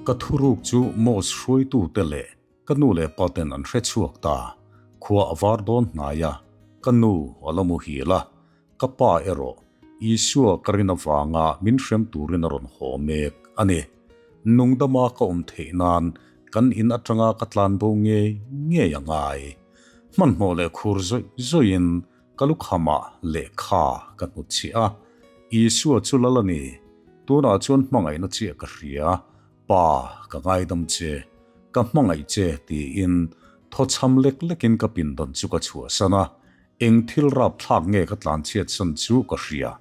Ka thuruk chu mosque hruaitute leh ka nu leh pa ten an hre chhuak ta. Khua a var dawn hnai a, ka nu a la muhil a, ka pa erawh Isua ka rin avanga min hrem turin a rawn haw mek a ni. Nungdama ka awm theih nan kan in atanga ka tlan bo ngei ngei a ngai. Hmanhmawh leh khur zawih zawihin Ka lukhamah lehkha ka hnutchhiah a, Isua chu lal a ni. Tunah chuan hmangaihna chiah ka hria, Pa, ka ngaidam che, ka hmangaih che tiin thawchham lek lekin ka pindan chu ka chhuahsan a, eng thil rapthlak nge ka tlanchhiatsan chu ka hria.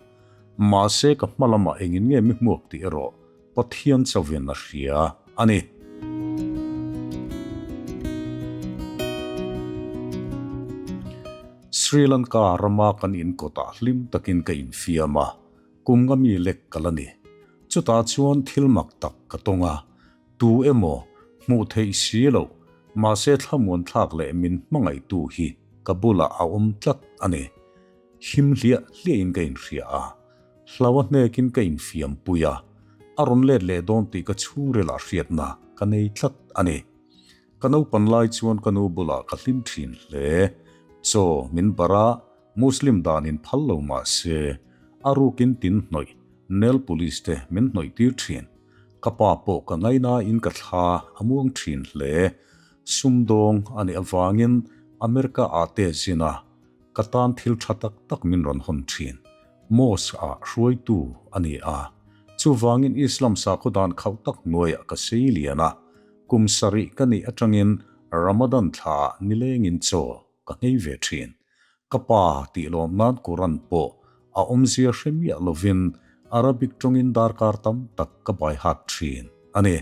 Mahse ka hma lamah engin nge mi hmuak tih erawh Pathian chauhin a hria a ni. Sri Lanka rama kan inkawtah hlim takin ka infiam a, kum nga mi lek ka la ni. Chutah chuan thil mak tak ka tawng a, tu emaw hmuh theih si loh, mahse thlamuan thlak leh min hmangaihtu hi ka bulah a awm tlat a ni. Him hliah hliahin ka inhria a. Hlau a hnekin ka infiam pui a, a rawn let leh dawn tih ka chhungrilah hriatna ka nei tlat a ni. Ka naupan lai chuan ka nu bulah ka hlim thin hle. Chaw min barh a, Muslim danin phal lo mah se, a rukin tin hnawih, nail polish te min hnawih tir thin. Ka pa pawh ka ngainain ka thla a muang thin hle. Sumdawng a nih avangin America ah te zin a, ka tan thil tha tak tak min rawn hawn thin. Mosque ah hruaitu a ni a, chuvangin Islam sakhaw dan khauh tak hnuaiah ka sei lian a, kum sarih ka nih atangin Ramadan thla ah nilengin chaw ka nghei ve thin. Ka pa tih lawm nan Quran pawh a awmzia hre miah lovin Arabic tawngin darkar tam tak ka bai hat thin a ni.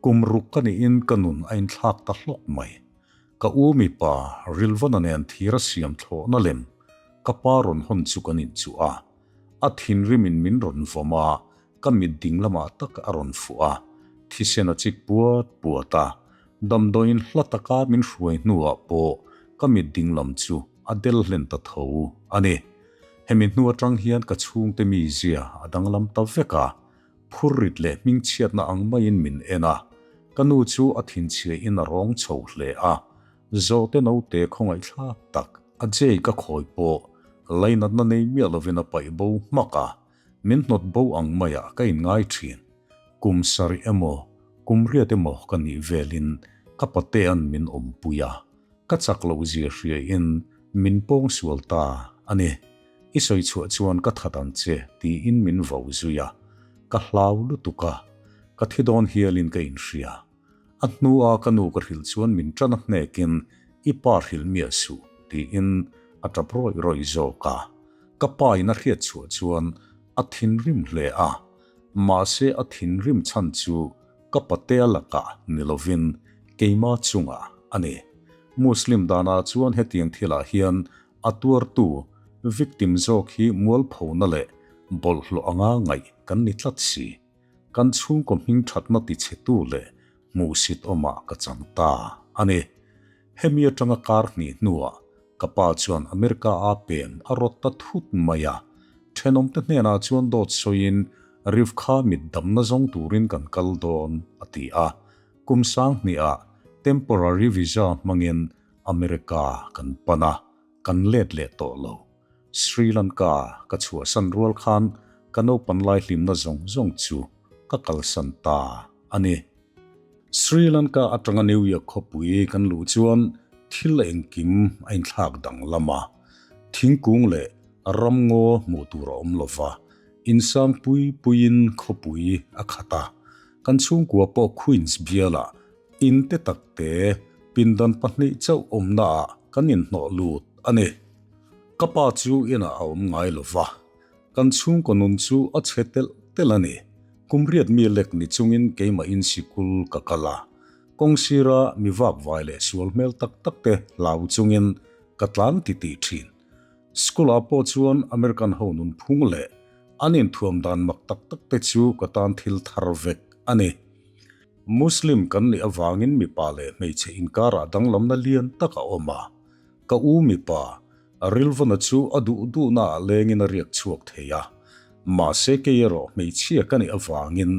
Kum ruk ka nihin ka nun a inthlak ta hlawk mai. Ka u mipa rilvana nen thir a siam thlawhna lem ka pa rawn hawn chu kan inchuh a. A thinrimin min rawn vawm a, ka mit ding lamah tak a rawn fuh a, thisen a chik puat puat a. Damdawiin hla taka min hruai hnuah pawh ka mit ding lam chu a del hlen ta tho a ni. Hemi hnu atang hian ka chhungte mizia a danglam ta vek a, Phurrit leh hmingchhiatna ang maiin min en a, ka nu chu a thinchhiain a rawng chho hle a, Zawhte naute khawngaihthlak tak a jei ka khawi pawh lainatna nei miah lovin a paih bo hmak a, min hnawt bo ang maiah ka inngai thin. Kum sarih emaw, kum riat emaw ka nih velin ka patea'n min awmpui a, ka chak loh zia hriain min pawngsual ta a ni. I sawi chhuah chuan ka that ang che tiin min vo zui a, ka hlau lutuk a, ka thi dawn hialin ka inhria. A hnua ka nu ka hrilh chuan min tan a hnekin i pa hrilh miah suh tiin a tap rawih rawih zawk a. Ka pa in a hriat chhuah chuan a thinrim hle a, mahse a thinrim chhan chu ka patea lakah ni lovin keima chungah a ni. Muslim danah chuan hetiang thilah hian A tuartu, victim, zawk hi mualphona leh bawlhhlawh anga ngaih kan ni tlat si. Kan chhungkaw hming thatna tichhetu leh hmuhsit awmah ka chang ta a ni. Hemi atanga kar hnih hnuah ka pa chuan America a pem a rawt ta thut mai a. Thenawmte hnenah chuan dawt sawiin Rivkha mit damna zawng turin kan kal dawn a ti a. Kum sang hnihah temporary visa hmangin America kan pan a, kan let leh tawh lo. Sri Lanka ka chhuahsan rual khan ka naupan lai hlimna zawng zawng chu ka kalsan ta a ni. Sri Lanka atanga New York khawpui kan luh chuan thil engkim a inthlak danglam a. Thingkung leh ramngaw hmuh tur a awm lo va, insang pui puiin khawpui a khat a. Kan chhungkua pawh Queens bialah In te tak te pindan pahnih chauh awmnaah kan inhnawh lut a ni. Ka pa chu inah a awm ngai lo va, kan chhungkaw nun chu a chhe telh telh a ni. Kum riat mi lek ni chungin keimahin sikul ka kal a, kawng sira mi vakvai leh sual hmel tak tak te hlau chungin ka tlan titih thin. School-ah pawh chuan American ho nunphung leh an inthuam dan mak tak tak te chu ka tan thil thar vek a ni. Muslim kan nih avangin mipa leh hmeichhe inkarah danglamna lian tak a awm a. Ka u mipa, Rilvana chu a duh duhnaah lengin a riak chhuak thei a. Mahse kei erawh hmeichhia ka nih avangin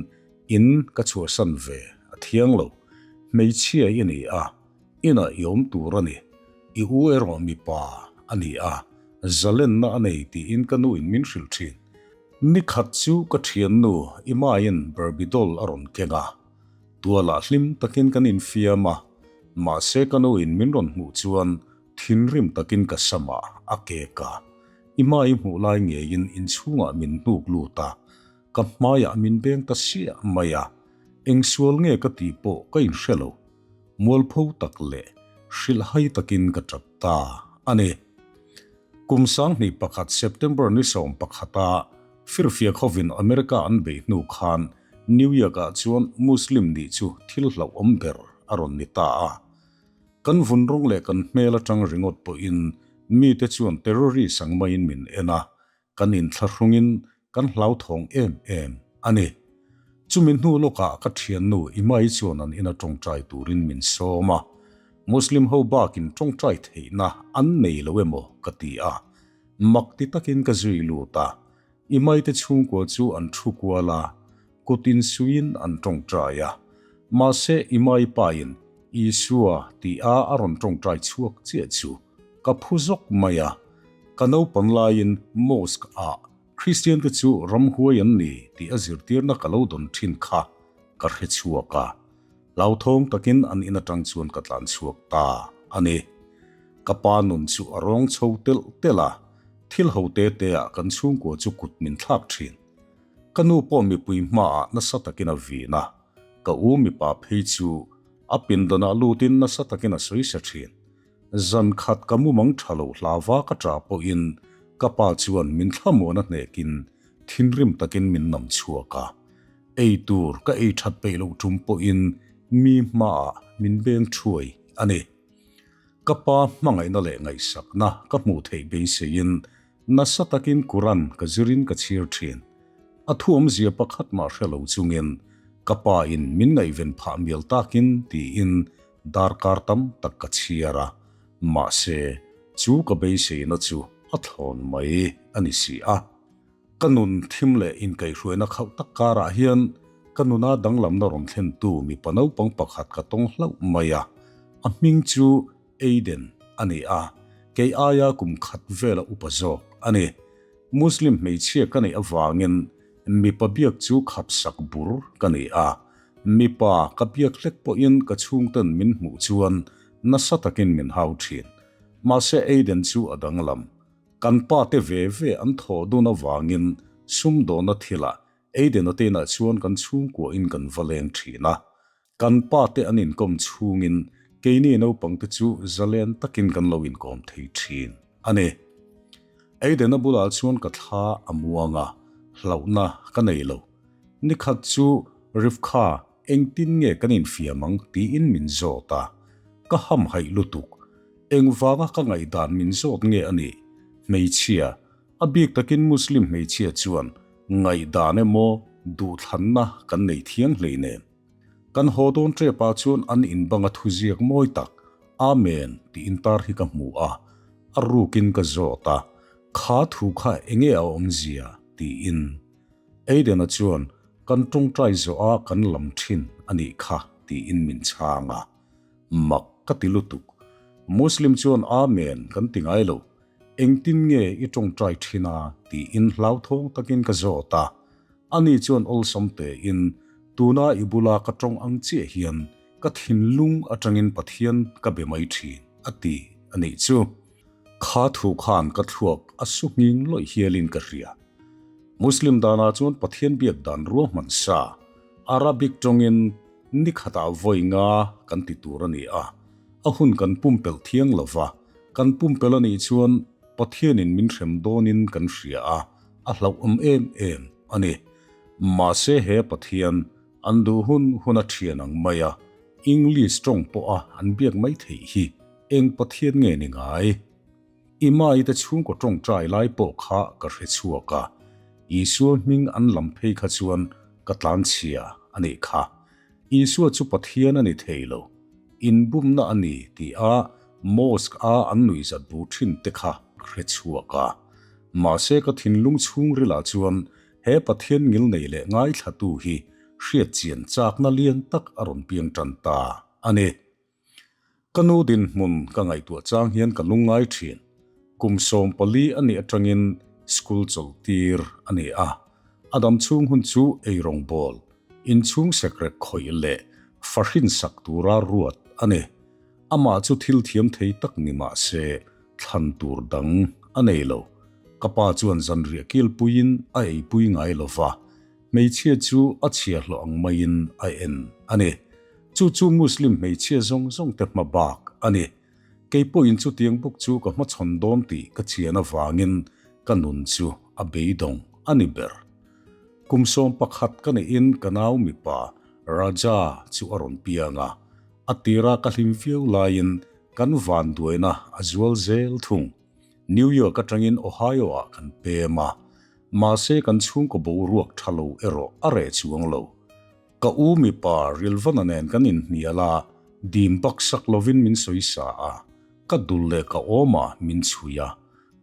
In ka chhuahsan ve a thiang lo. Hmeichhia i ni a, inah i awm tur a ni. I u erawh mipa a ni a, zalenna a nei tiin ka nuin min hrilh thin. Ni khat chu ka thiannu Imaiin Barbie doll a rawn keng a, tualah hlim takin kan infiam a, mahse ka nuin min rawn hmuh chuan thinrim takin ka samah a kek a. Imai hmuh lai ngeiin inchhungah min hnuk lut a, ka hmaiah min beng ta siah mai a, eng sual nge ka tih pawh ka inhre lo. Mualpho tak leh hrilhhai takin ka tap ta a ni. Kum 2001 September ni 11-a firfiak hovin America an beih hnu khan New York-ah chuan Muslim nih chu thil hlauhawm ber a rawn ni ta a. Kan vun rawng leh kan hmel atang ringawt pawhin mite chuan terrorist ang maiin min en a, Kan inthlahrungin kan hlauthawng em em a ni. Chumi hnu lawkah ka thiannu Imai chuan an ina tawngtai turin min sawm a. Muslim ho bakin tawngtai theihna an nei lo emaw ka ti a. Mak ti takin ka zui lut a. Imai te chhungkua chu an thu kual a, kut insuiin an tawngtai a. Mahse Imai pain Isua tih a a rawn tawngtai chhuak chiah chu ka phu zawk mai a. Ka naupan laiin mosque ah Kristian te chu ramhuai an ni tih a zirtirna ka lo dawn thin kha ka hre chhuak a. Hlauthawng takin an in atang chuan ka tlan chhuak ta a ni. Ka pa nun chu a rawng chho telh telh a, thil ho te te ah kan chhungkua chu kut min thlak thin. Ka nu pawh mipui hmaah nasa takin a vin a, ka u mipa phei chu a pindanah lutin nasa takin a sawi sa thin. Zan khat ka mumang tha lo hlava ka ṭah pawhin ka pa chuan min thlamuan a hnekin thinrim takin min nam chhuak a. Ei tur ka ei ṭhat peih loh ṭum pawhin mi hmaah min beng ṭhuai a ni. Ka pa hmangaihna leh ngaihsakna ka hmuh theih beiseiin nasa takin Quran ka zirin ka chhir ṭhin. A thuawmzia pakhat mah hre lo chungin ka pa in min ngaihven phah mial takin tiin Darkar tam tak ka chhiar a, mahse chu ka beiseina chu a thlawn mai a ni si a. Ka nun thim leh inkaihhruaina khauh tak karah hian ka nuna danglamna rawn thlentu mipa naupang pakhat ka tawng hlauh mai a, a hming chu Aiden a ni a, kei aia kum khat vela upa zawk a ni. Muslim hmeichhia ka neih avangin mipa biak chu khapsak bur ka ni a, mipa ka biak hlek pawhin ka chhungten min hmuh chuan nasa takin min hau thin. Mahse Aiden chu a danglam. Kan pa te ve ve an thawh dun avangin sumdawna thilah Aiden-a te inah chuan kan chhungkuahin kan va leng thin a. Kan pa te an inkawm chhungin keini naupangte chu zalen takin kan lo inkawm thei thin a ni. Aiden-a bulah chuan ka thla a muang a, hlauhna ka nei lo. Nikhat chu Rivka engtin nge kan infiam ang tiin min zawt a, ka hamhaih lutuk. Engvanga ka ngaihdan min zawt nge a nih? Hmeichhia, a bik takin Muslim hmeichhia chuan ngaihdan emaw duhthlanna kan nei thiang hleinem. Kan haw dawn tep ah chuan an in banga thuziak mawi tak, Amen tih intar hi ka hmu a, a rukin ka zawt a, kha thu kha enge a awmzia tiin. Aiden-a chuan kan tawngtai zawh a kan lam thin a nih kha tiin min chhang a, mak ka ti lutuk. Muslim chuan Amen kan ti ngai lo, engtin nge i tawngtai thin a tiin hlauthawng takin ka zawt a, Ani chuan awlsam tein, Tuna i bula ka tawng ang chiah hian ka thinlung atangin Pathian ka be mai thin, a ti a nih chu. Kha thu khan ka thluak a su nghing lawih hialin ka hria. Muslim danah chuan Pathian biak dan ruahman sa, Arabic tawngin ni khatah vawi nga kan ti tur a ni a, a hun kan pumpelh thiang lo va, kan pumpelh a nih chuan Pathianin min hrem dawnin kan hria a, A hlauhawm em em a ni. Mahse he Pathian an duh hun hun a thian ang mai a, English tawng pawha an biak mai theih hi eng Pathian nge ni ngai? I mai te chhungkaw tawngtai lai pawh kha ka hre chhuak a, Isua hming an lam phei kha chuan ka tlanchhia a nih kha. Isua chu Pathian a ni thei lo, inbumna a ni tih a mosque a an nuihzat bu thin te kha ka hre chhuak a. Mahse ka thinlung chhungrilah chuan he Pathian ngilnei leh ngaithlatu hi hriat chian chakna lian tak a rawn piang tan ta a ni. Ka nu dinhmun ka ngaihtuah chang hian ka lungngai thin. Kum 14 a nih atangin school chawlh tir a ni a, a dam chhung hun chu eirawng bawl, inchhung sekrek khawih leh fahrin sak tura ruat a ni. Amah chu thil thiam thei tak ni mah se thlan tur dang a nei lo. Ka pa chuan zanriah kilpuiin a eipui ngai lo va, hmeichhia chu a chhiahhlawh ang maiin a en a ni. Chu chu Muslim hmeichhia zawng zawng te hma bak a ni. Kei pawhin chutiang bawk chu ka hmachhawn dawn tih ka chian avangin ka nun chu a beidawng a ni ber. Kum 11 ka neihin ka nau mipa Raja chu a rawn piang a, a tira ka hlim viau laiin kan vanduaina a zual zel thung. New York atangin Ohio ah kan pem a, mahse kan chhungkaw boruak tha lo erawh a reh chuang lo. Ka u mipa Rilvana nen kan inhnial a, dim bak sak lovin min sawi sa a, ka dul leh ka awmah min chhui a.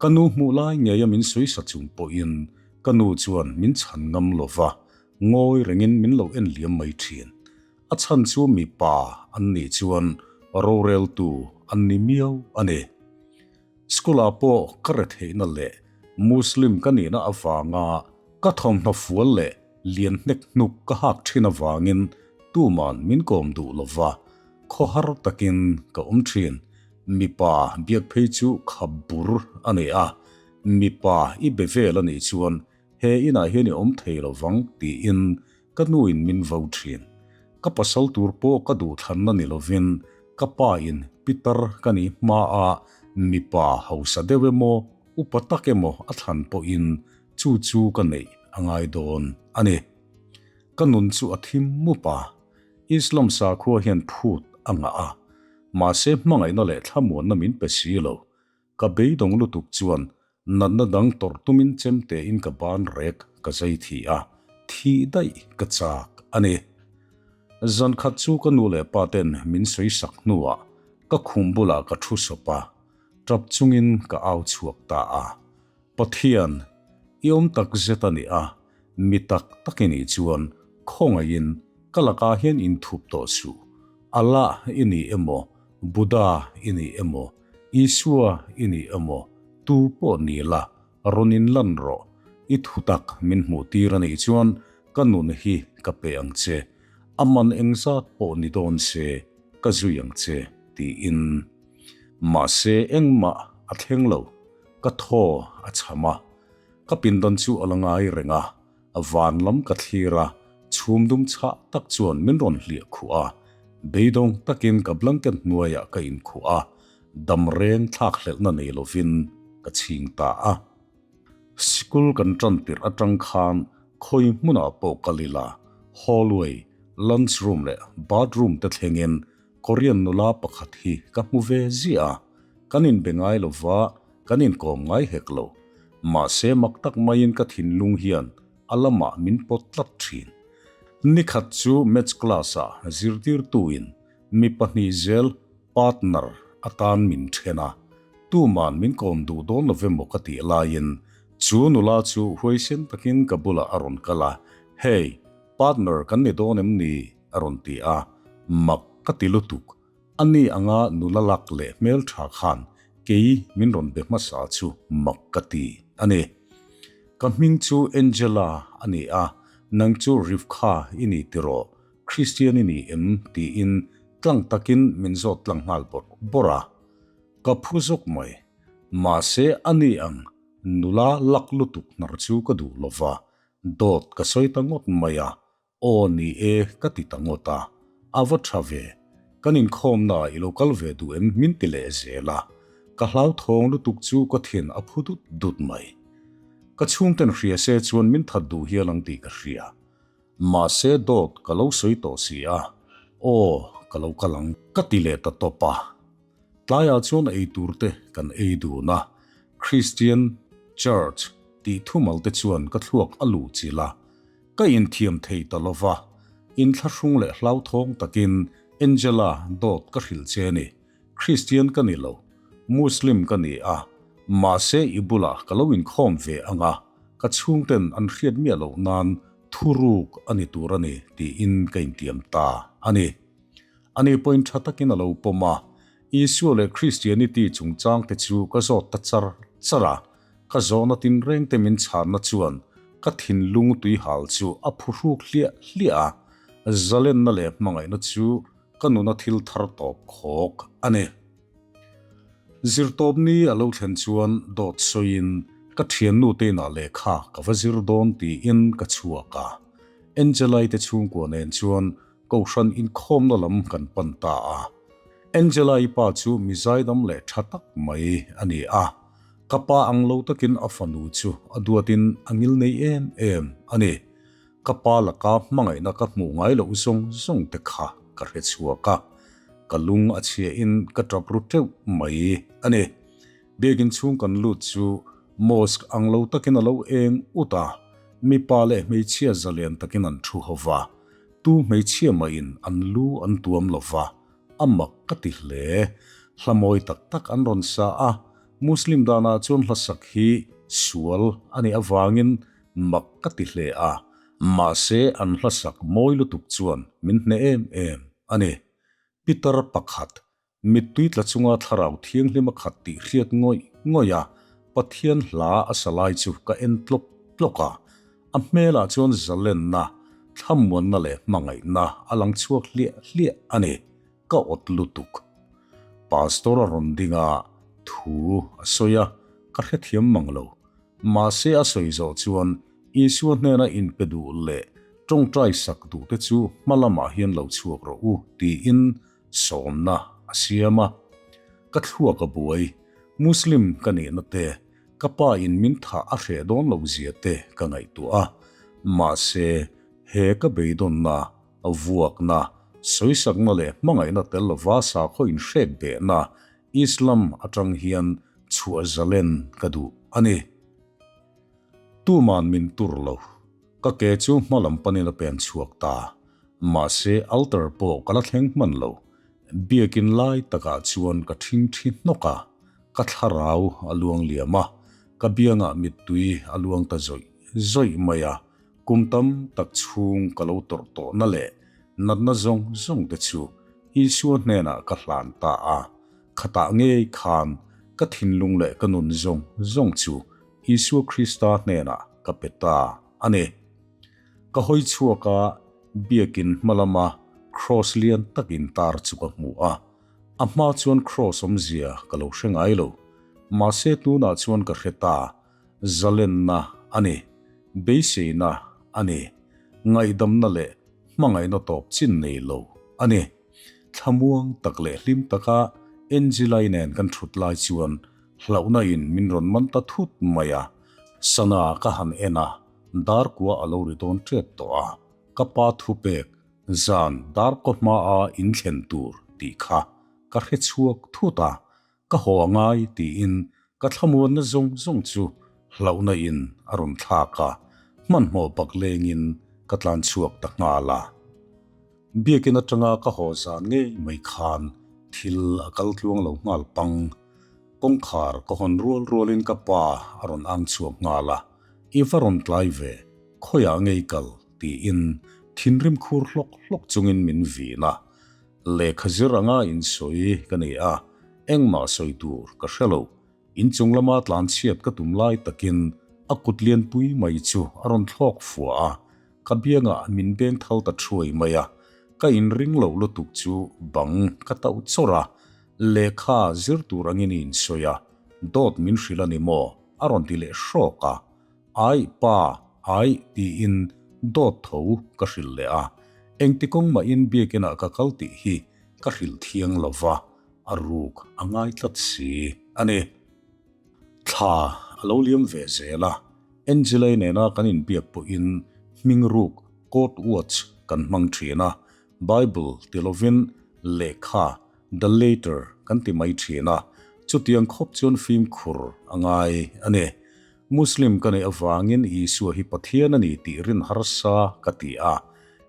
Ka nu hmuh lai ngeia min sawi sa chung pawhin ka nu chuan min chhan ngam lo va, ngawi rengin min lo en liam mai thin. A chhan chu mipa an nih chuan roreltu an ni miau a ni. School-ah pawh ka retheihna leh Muslim ka nihna avanga ka thawmhnaw fual leh lian hnek hnuk ka hak thin avangin tuman min kawm duh lo va, khawhar takin ka awm thin. Mipa biak phei chu khap bur a ni a, mipa i be vel a nih chuan he inah hian i awm thei lo vang tiin ka nuin min vo thin. Ka pasal tur pawh ka duhthlanna ni lovin ka pa in pitar ka nih hmaa mipa hausa deuh emaw upa tak emaw a thlan pawhin chu chu ka neih a ngai dawn a ni. Ka nun chu a thim mup a, Islam sakhua hian phut a ngah a, mahse hmangaihna leh thlamuanna min pe si lo. Ka beidawng lutuk chuan natna dang tawrh tumin chemtein ka ban rek ka zai thi a, thih daih ka chak a ni. Zan khat chu ka nu leh pa ten min sawi sak hnuah ka khum bulah ka thu sawp a, tap chungin ka au chhuak ta a. Pathian, i awm tak zet a ni a, mi tak tak i nih chuan khawngaihin ka lakah hian inthup tawh suh. Allah i ni emaw, Buddha i ni emaw, Isua i ni emaw, tu pawh ni la, rawn inlan rawh. I thutak min hmuh tir a nih chuan ka nun hi ka pe ang che. A man engzat pawh ni dawn se, ka zui ang che, tiin. Mahse engmah a thleng lo, ka thaw a chham a. Ka pindan chu a la ngai reng a, van lam ka thlir a, chhum dum chhah tak chuan min rawn hliah khuh a. Beidawng takin ka blanket hnuaiah ka inkhuh a, dam reng thlak hlelhna nei lovin ka chhing ta a. Sikul kan tan tirh atang khan khawi hmunah pawh kal ila, hallway, lunch room leh bathroom te thlengin Korean nula pakhat hi ka hmu ve ziah a, kan inbe ngai lo va, kan inkawm ngai hek lo. Mahse mak tak maiin ka thinlung hian a lamah min pawt tlat thin. Nikhat chu maths class-ah zirtirtuin mi pahnih zel partner atan min then a, tuman min kawm duh dawn lo emaw ka tih laiin chu nula chu huaisen takin ka bulah a rawn kal a, Hey, partner kan ni dawn em ni? a rawn ti a, mak ka ti lutuk. Ani anga nula lak leh hmeltha khan kei min rawn be hmasa chu mak ka ti a ni. Ka hming chu Angela a ni a, nang chu Rivka i ni tiraw, Kristian i ni em? tiin tlang takin min zawt tlang nghal bawrh bawrh a. Ka phu zawk mai. Mahse ani ang nula lak lutuk hnar chu ka duh lova, dawt ka sawi ta ngawt mai a, Aw ni e ka ti ta ngawt a, a va tha ve. Kan inkhawmnaah i lo kal ve duh em min ti leh zel a, ka hlauthawng lutuk chu ka thin a phu dut dut mai. Ka chhungten hria se chuan min that duh hial ang tih ka hria. Mahse dawt ka lo sawi tawh si a, aw ka lo kal ang ka ti leh ta tawp a. Tlaiah chuan ei tur te kan ei dun a, Christian Church tih thumal te chuan ka thluak a luh chilh a, Ka inthiam thei ta lo va, inthlahrung leh hlauthawng takin Angela dawt ka hrilh che a ni. Kristian ka ni lo, Muslim ka ni a, mahse i bulah ka lo inkhawm ve ang a, ka chhungten an hriat miah loh nan Thuruk a ni tur a ni tiin ka intiam ta a ni. Ani pawhin tha takin a lo pawm a, Isua leh Christianity chungchangte chu ka zawt ta char char a, ka zawhna tinrengte min chhanna chuan ka thinlung tuihal chu a phuhruk hliah hliah a, zalenna leh hmangaihna chu ka nuna thil thar tawp khawk a ni. Zirtawpni a lo thlen chuan dawt sawiin ka thiannu te inah lehkha ka va zir dawn tiin ka chhuak a. Angela-i te chhungkua nen chuan kohhran inkhawmna lam kan pan ta a. Angela-i pa chu mi zaidam leh tha tak mai a ni a. Ka pa ang lo takin a fanu chu a duatin a ngil nei em em a ni. Ka pa laka hmangaihna ka hmuh ngai loh zawng zawng te kha ka hre chhuak a, ka lung a chhia in ka tap ru teuh mai a ni. Biakin chhung kan lut chu mosque ang lo takin a lo eng ut a, mipa leh hmeichhia zalian takin an thu ho va, tu hmeichhia mahin an lu an tuam lo va, a mak ka ti hle. Hla mawi tak tak an rawn sa a, Muslim danah chuan hlasak hi sual a nih avangin Mak ka ti hle a, mahse an hlasak mawi lutuk chuan min hneh em em a ni. Peter pakhat, mittui tla chunga thlarau thianghlim a khat tih hriat ngawih ngawih a, Pathian hla a sa lai chu ka en tlawk tlawk a. A hmelah chuan zalenna, thlamuanna leh hmangaihna a lang chhuak hliah hliah a ni. Ka awt lutuk. Pastor a rawn ding a, thu a sawi a, ka hrethiam mang lo. Mahse a sawi zawh chuan Isua hnena inpe duh leh tawngtai sak duhte chu hma lamah hian lo chhuak rawh u tiin sawmna a siam a. Ka thluak a buai, Muslim ka nihna te, ka pa in min thah a hreh dawn loh zia te ka ngaihtuah a. Mahse he ka beidawnna, vuakna, sawisakna leh hmangaihna tel lova sakhaw inhrek behna Islam atang hian chhuah zalen ka duh a ni. Tuman min tur lo. Ka ke chu hma lam panin a pen chhuak ta. Mahse altar pawh ka la thleng hman lo. Biakin lai takah chuan ka thingthi hnawk a, ka thlarau a luang liam a, ka biangah mittui a luang ta zawih zawih mai a, kum tam tak chhung ka lo tawrh tawhna leh natna zawng zawng te chu Isua hnenah ka hlan ta a, khatah ngei khan ka thinlung leh ka nun zawng zawng chu Isua Krista hnenah ka pe ta a ni. Ka hawi chhuak a, biakin hma lama kraws lian tak intar chu ka hmu a, a hma chuan kraws awmzia ka lo hre ngai lo, mahse tunah chuan ka hre ta, zalenna a ni, beiseina a ni, ngaihdamna leh hmangaihna tawp chin nei lo a ni. Thlamuang tak leh hlim taka Angela-i nen kan thut lai chuan hlauhna in min rawn man ta thut mai a. Sana ka han en a, dar kua a lo ri dawn tep tawh a, ka pa thupek zan dar kaw hmaa inthlen tur tih kha ka hre chhuak thut a, Ka haw a ngai tiin ka thlamuanna zawng zawng chu hlauhna in a rawn thlak a, hmanhmawh bak lengin ka tlan chhuak ta nghal a. Biakin atanga ka haw zan ngei mai khan thil a kal tluang lo nghal pang. Kawngkhar ka hawn rual rualin ka pa a rawn ang chhuak nghal a, I va rawn tlai ve, khawiah ngei kal tiin thinrim khur hlawk hlawk chungin min vin a. Lehkha zir anga insawi ka nei a, engmah sawi tur ka hre lo. Inchung lama tlanchhiat ka tum lai takin a kut lianpui mai chu a rawn thlawk fua a, ka biangah min beng thal ta thuai mai a. Ka inring loh lutuk chu bang ka tauh chawrh a, lehkha zir tur angin i insawi a, dawt min hrilh a ni maw? a rawn ti leh hrawk a. Aih pa, aih tiin dawt tho ka hrilh leh a, engti kawng mahin biakinah ka kal tih hi ka hrilh thiang lo va, a ruk a ngai tlat si a ni. Thla a lo liam ve zel a, Angela-i nena kan inbiak pawhin hming ruk, code words, kan hmang thin a, Bible ti lovin lehkha, the later, kan ti mai thin a, chutiang khawp chuan fimkhur a ngai a ni. Muslim ka neih avangin Isua hi Pathian a ni tih rin harsa ka ti a,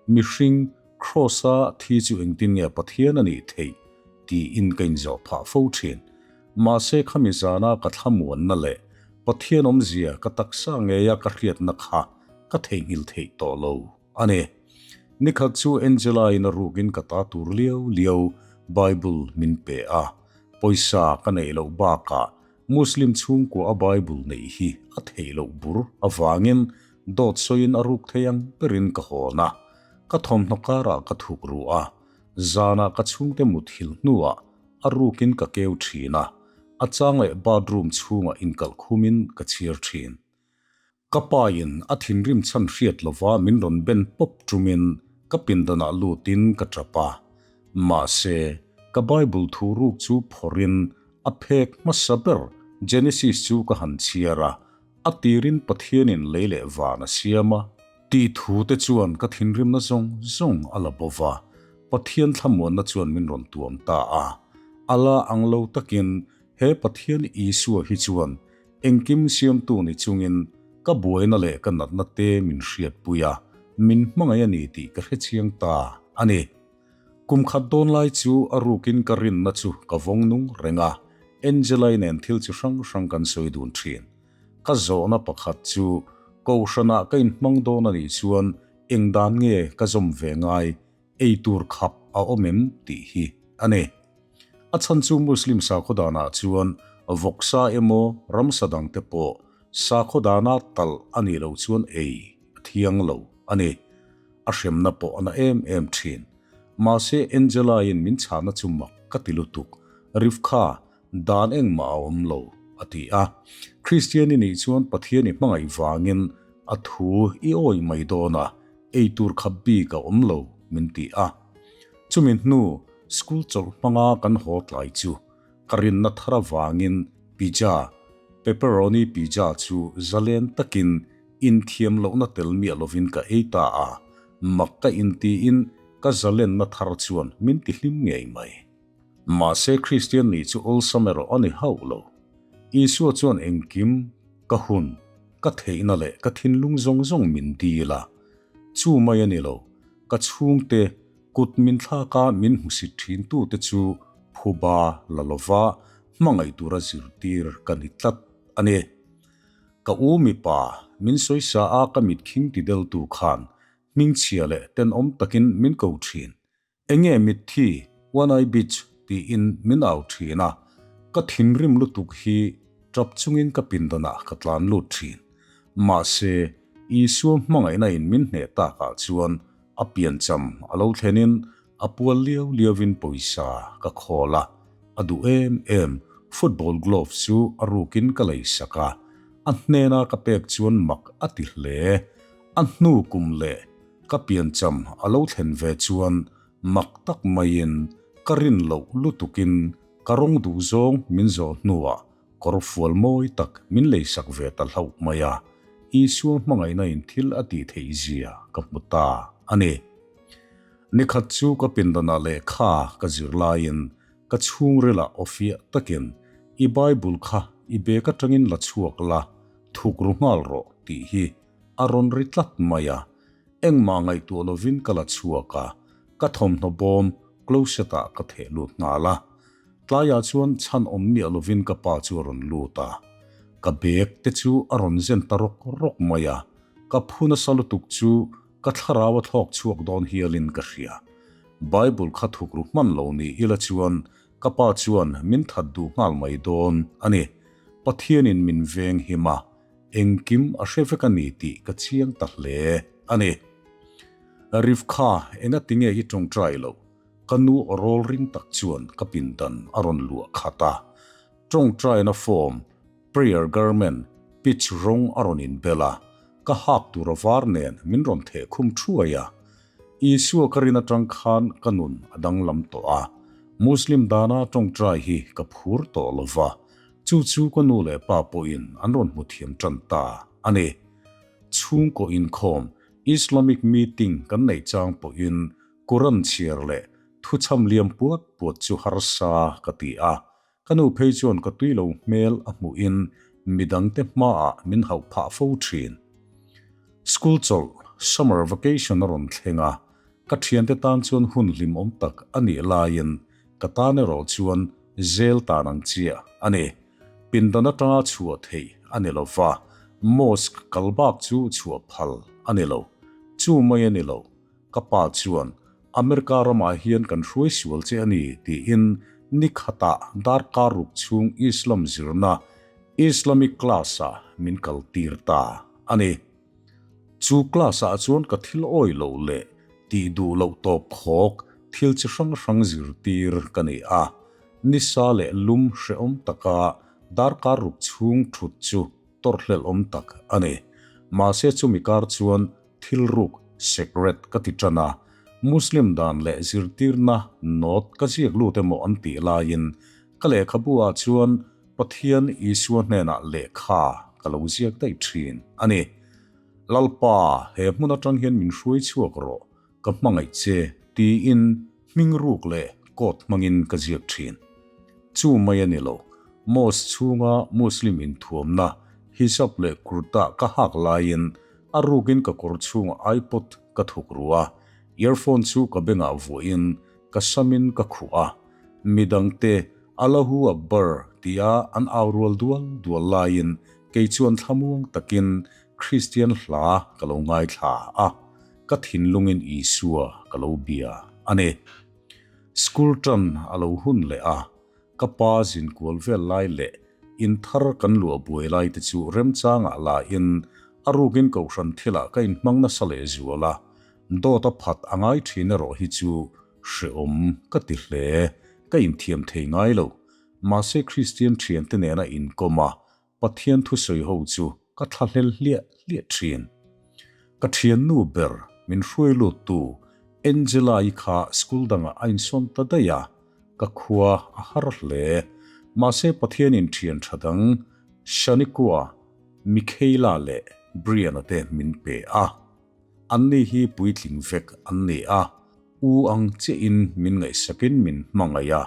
mihring Kraws-a thi chu engtin nge Pathian a nih theih tiin ka inzawh phah fo thin. Mahse khami zana ka thlamuanna leh Pathian awmzia ka taksa ngeia ka hriatna kha. ka theihnghilh theih tawh lo a ni. Nikhat chu Angela-in a rukin ka ta tur liau liau Bible min pe a, pawisa ka neih loh bakah Muslim chhungkua a Bible neih hi a theih loh bur avangin dawt sawiin a ruk thei ang berin ka hawn a, ka thawmhnaw karah ka thuk ru a, zanah ka chhungte muthilh hnuah a rukin ka keu thin a, a chang leh bathroom chhungah inkalh khumin ka chhiar thin. Ka pain a thinrim chhan hriat lova min rawn ben pawp tumin ka pindanah lutin ka tap a. Mahse, ka Bible thu ruk chu phawrhin a phek hmasa ber Genesis chu ka han chhiar a, a tirin Pathianin lei leh van a siam a. Tih thu te chuan ka thinrimna zawng zawng a la bo va, Pathian thlamuanna chuan min rawn tuam ta a. A la ang lo takin he Pathian Isua hi chuan Engkim siamtu ni chungin ka buaina leh ka natna te min hriatpui a, min hmangaih a ni tih ka hrechiang ta a ni. Kum khat dawn lai chu a rukin ka rinna chu ka vawng nung reng a, Angela-i nen thil chi hrang hrang kan sawi dun thin. Ka zawhna pakhat chu Kohhranah ka inhmang dawn a nih chuan eng dan nge ka zawm ve ngai ei tur khap a awm em tih hi a ni. A chhan chu Muslim sakhaw danah chuan vawksa emaw ramsa dangte pawh sakhaw dana talh a nih loh chuan ei a thiang lo a ni. A hremna pawh a na em em thin. Mahse Angela-in min chhahna chu mak ka ti lutuk, Rivka, dan engmah a awm lo, a ti a. Kristian i nih chuan Pathian i hmangaih vangin a thu i awih mai dawn a, ei tur khap bik a awm lo min ti a. Chumi hnu school chawlh hmanga kan haw tlai chu ka rinna thar avangin pizza, pepperoni pizza chu zalen takin inthiam lohna tel miah lovin ka ei ta a, mak ka intiin ka zalenna thar chuan min ti hlim ngei mai. Mahse Kristian nih chu awlsam erawh a ni hauh lo. Isua chuan engkim, ka hun, ka theihna leh ka thinlung zawng zawng min dil a. Chu mai a ni lo, ka chhungte, kut min thlak a min hmusit thintute chu phuba la lova hmangaih tura zirtir ka ni tlat a ni. Ka u mipa, min sawisa a ka mitkhing tideltu khan hmingchhia leh tenawm takin min ko thin. Enge mitthi, One Eye Beach, tiin min au thin a, ka thinrim lutuk hi tap chungin ka pindanah ka tlan lut thin. Mahse, Isua hmangaihna in min hneh takah chuan a piancham a lo thlenin a pual liau liauin pawisa ka khawl a, a duh em em football glove chu a rukin ka leisak a, a hnena ka pek chuan mak a ti hle. A hnu kum leh Ka piancham a lo thlen ve chuan mak tak maiin ka rin loh lutukin ka rawng duh zawng min zawh hnuah kawr fual mawi tak min leisak ve ta hlauh mai a, Isua hmangaihna in thil a tih theih zia ka hmu ta a ni. Nikhat chu ka pindanah lehkha ka zir laiin ka chhungrilah awfiah takin I Bible kha i bag atangin la chhuak la, thuk ru nghal rawh tih hi A rawn ri tlat mai a, engmah ngaihtuah lovin ka la chhuak a, ka thawmhnaw bawm closet ah ka theh lut nghal a. Tlaiah chuan chhan awm miah lovin ka pa chu a rawn lut a, ka bag te chu a rawn zen ta rawk rawk mai a, ka phu nasa lutuk chu ka thlarau a thlawk chhuak dawn hialin ka hria. Bible kha thukru hman lo ni ila chuan ka pa chuan min that duh nghal mai dawn a ni. Pathianin min veng him a, Engkim a hre vek a ni tih ka chiang ta hle a ni. Rivka, engati nge i tawngtai loh? Ka nu aw rawl ring tak chuan ka pindan a rawn luah khat a. Tawngtaina form, prayer garment, pitch rawng a rawn inbel a, ka hak tur a var nen min rawn theh khum thuai a. Isua ka rin atang khan ka nun a danglam tawh a, Muslim dana tawngtai hi ka phur tawh lo va, Chu chu ka nu leh pa pawhin an rawn hmu thiam tan ta a ni. Chhungkaw inkhawm, Islamic meeting kan neih chang pawhin Quran chhiar leh thuchham liam puat puat chu harsa ka ti a. Ka nu phei chuan ka tui lo hmel a hmuhin midangte hmaah min hauh phah fo thin. School chawlh, summer vacation a rawn thleng a, ka thiante tan chuan hun hlimawm tak a nih laiin Ka tan erawh chuan zel tan ang chiah a ni. Pindan atanga chhuah theih a ni lo va, Mosque kal bak chu chhuah phal a ni lo. Chu mai a ni lo. Ka pa chuan, America ramah hian kan hruai sual che a ni, tiin ni khatah darkar ruk chhung Islam zirna, Islamic class-ah min kaltir ta a ni. Chu class-ah chuan ka thil awi loh leh tih duh loh tawp khawk thil chi hrang hrang zirtir ka ni a. Nisa leh lum hrehawm taka darkar ruk chhung thut chu tawrhhlelh awm tak a ni. Mahse chumi kar chuan thil ruk, secret, ka ti tan a, Muslim dan leh zirtirna note ka ziak lut emaw an tih laiin ka lehkhabu ah chuan Pathian Isua hnenah lehkha ka lo ziak daih thin a ni. Lalpa, he hmun atang hian min hruai chhuak rawh, ka hmangaih che, tiin hming ruk leh code hmangin ka ziak thin. Chu mai a ni lo, mosque chhunga Muslim inthuamna, hijab leh kurta ka hak laiin a rukin ka kawr chhungah iPod ka thuk ru a, earphone chu ka bengah vuahin ka samin ka khuh a, Midangte Allahu Akbar tia an au rual dual dual laiin kei chuan thlamuang takin Kristian hla ka lo ngaithla a, ka thinlungin Isua ka lo bia a ni. School tan a lo hun leh a, ka pa zinkual vel lai leh in thar kan luah buai lai te chu remchangah lain a rukin kohhran thilah ka inhmang nasa leh zual a, dawt a phat a ngai thin erawh hi chu Hreawm ka ti hle, ka inthiam thei ngai lo. Mahse Kristian thiante nena inkawm a, Pathian thusawi ho chu ka thlahlel hliah hliah thin. Ka thiannu ber min hruai luttu Angela-i kha school dangah a insawn ta daih a, ka khua a har hle. Mahse Pathianin thian tha dang Shaniqua, Michaela leh Brian-a te min pe a. Anni hi puitling vek an ni a, u ang chiahin min ngaihsakin min hmangaih a,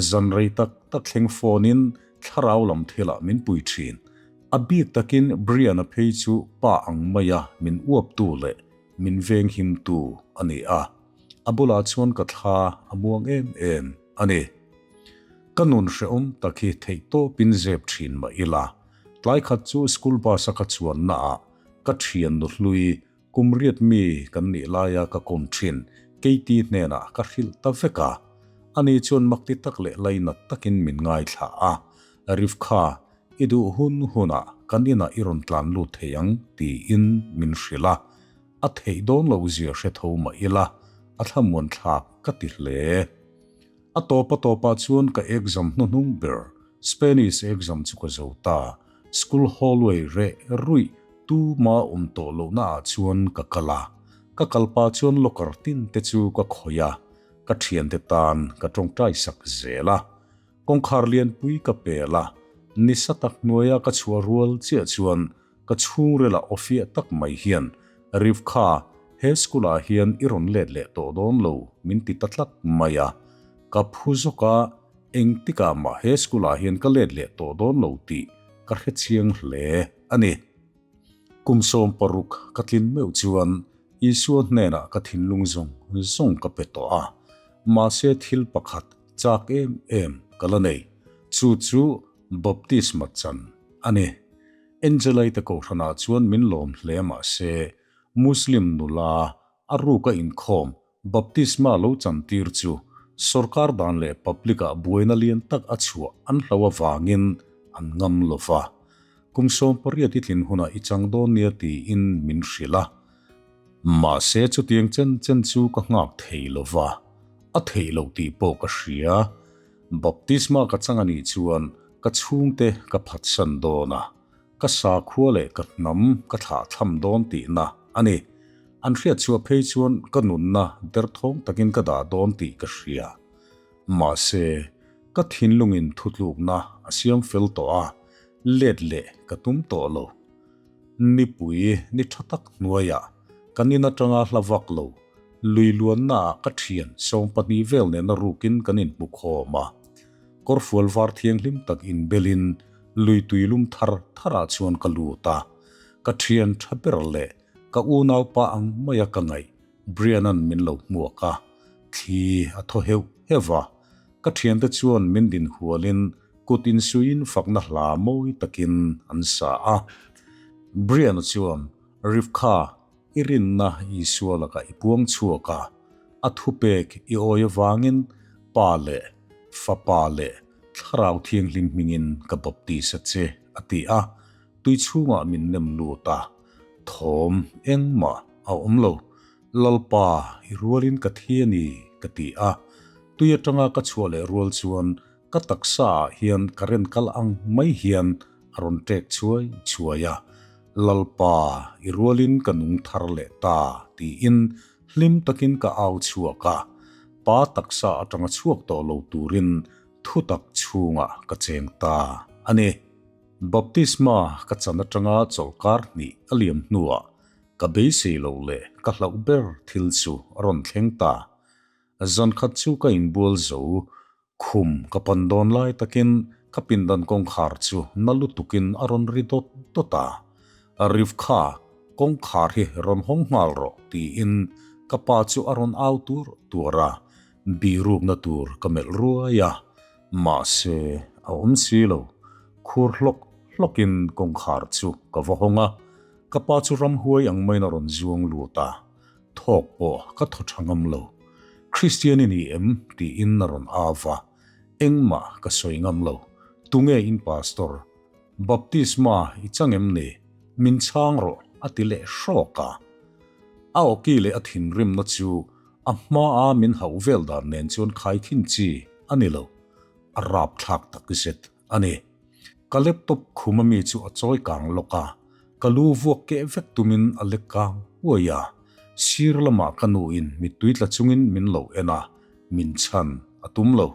zan rei tak tak thleng phone-in thlarau lam thilah min pui thin. A bik takin Brian-a phei chu pa ang maia min uaptu leh min venghimtu a ni a, a bulah chuan ka thla a muang em em a ni. Ka nun hrehawm tak hi theihtawpin zep thin mah ila, tlai khat chu school bus-a ka chuannaah Ka thian nu hlui, kum riat mi kan nih laia ka kawm thin, Katie hnenah ka hrilh ta vek a. Ani chuan makti tak leh lainat takin min ngaithla a, Rivka, i duh hun hunah kan inah i rawn tlan lut thei ang tiin min hrilh a. A theih dawn loh zia hre tho mah ila, a thlamuan thlak ka ti hle. A tawp a tawpah chuan ka exam hnuhnung ber, Spanish exam chu ka zo ta. School hallway reh ruih tuma awm tawh lohna ah chuan ka kal a, ka kal pah chuan locker tin te chu ka khawih a, ka thiante tan ka tawngtai sak zel a. Kawngkhar lianpui ka pel a, nisa tak hnuaia ka chhuah rual chiah chuan ka chhungril ah awfiah tak mai hian Rivka, he school ah hian i rawn let leh tawh dawn lo min ti ta tlat mai a, ka phu zawk a, Engtikah mah he school ah hian ka let leh tawh dawn lo tih ka hre chiang hle a ni. Kum 16 ka tlin meuh chuan Isua hnenah ka thinlung zawng zawng ka pe tawh a, mahse thil pakhat chak em em ka la nei, chu chu baptisma chan a ni. Angelite kohhranah chuan min lawm hle mahse Muslim nula a ruka inkhawm Baptisma lo chantir chu sorkar dan leh public-ah buaina lian tak a chhuah an hlo avangin an ngam lo va. Kum 18 i tlin hunah i chang dawn nia tiin min hrilh a. Mahse chutiang chen chen chu ka nghak thei lo va, a theih loh tih pawh ka hria. Baptisma ka chang a nih chuan ka chhungte ka phatsan dawn a. Ka sakhua leh ka hnam ka thlah thlam dawn tihna a ni. An hriat chhuah phei chuan ka nunna derthawng takin ka dah dawn tih ka hria. Mahse, ka thinlungin thutlukna a siam fel tawh a, let leh ka tum tawh lo. Nipui ni tha tak hnuaiah kan in atanga hla vak lo, lui luannaah ka thian 12 vel nena rukin kan inhmu khawm a. Kawrfual var thianghlim tak inbelin lui tui lum thar tharah chuan ka lut a, ka thian tha ber leh ka unaupa ang maia ka ngaih Brian-a'n min lo hmuak a, thli a thaw heuh heuh a, ka thiante chuan min din hualin kut insuiin fakna hla mawi takin an sa a. Brian-a chuan, Rivka, i rinna Isua lakah i puang chhuak a, a thupek i awi avangin Pa leh Fapa leh Thlarau Thianghlim hmingin ka baptis a che, a ti a, tui chhungah min nem lut a, thawm engmah a awm lo. Lalpa, i rualin ka thi a ni, ka ti a. Tui atanga ka chhuah leh rual chuan ka taksa ah hian current kal ang mai hian a rawn ṭek chhuai chhuai a. Lalpa, i rualin ka nung thar leh ta, tiin hlim takin ka au chhuak a. Pa taksa atanga chhuak tawh lo turin thutak chhungah ka cheng ta a ni. Baptisma ka chan atanga chawlhkar hnih a liam hnuah Ka beisei loh leh ka hlauh ber thil chu a rawn thleng ta. Zankhat chu ka inbual zo, khum ka pan dawn lai takin ka pindan kawngkhar chu na lutukin a rawn ri dawt dawt a. Rivkha, kawngkhar hi rawn hawng nghal rawh tiin ka pa chu a rawn au tur tuar a, birukna tur ka melh ruai a, mahse a awm si lo. Khur hlawk hlawkin kawngkhar chu ka va hawng a, Ka pa chu ramhuai ang maiin a rawn zuang lut a, thawk pawh ka thaw tha ngam lo. Kristian i ni em? tiin a rawn au va, engmah ka sawi ngam lo. Tunge in pastor? Baptisma i chang em ni? Min chhang rawh a ti leh hrawk a. A awki leh a thinrimna chu a hmaa min hauh vel dan nen chuan khaikhin chi a ni lo. A rapthlak takzet. A ni. Ka laptop khum ami chu a chawi kang lawk a, ka lu vuak keh vek tumin a lek kang uai a. Sir lamah ka nuin mittui tla chungin min lo en a, min chhan a tum lo.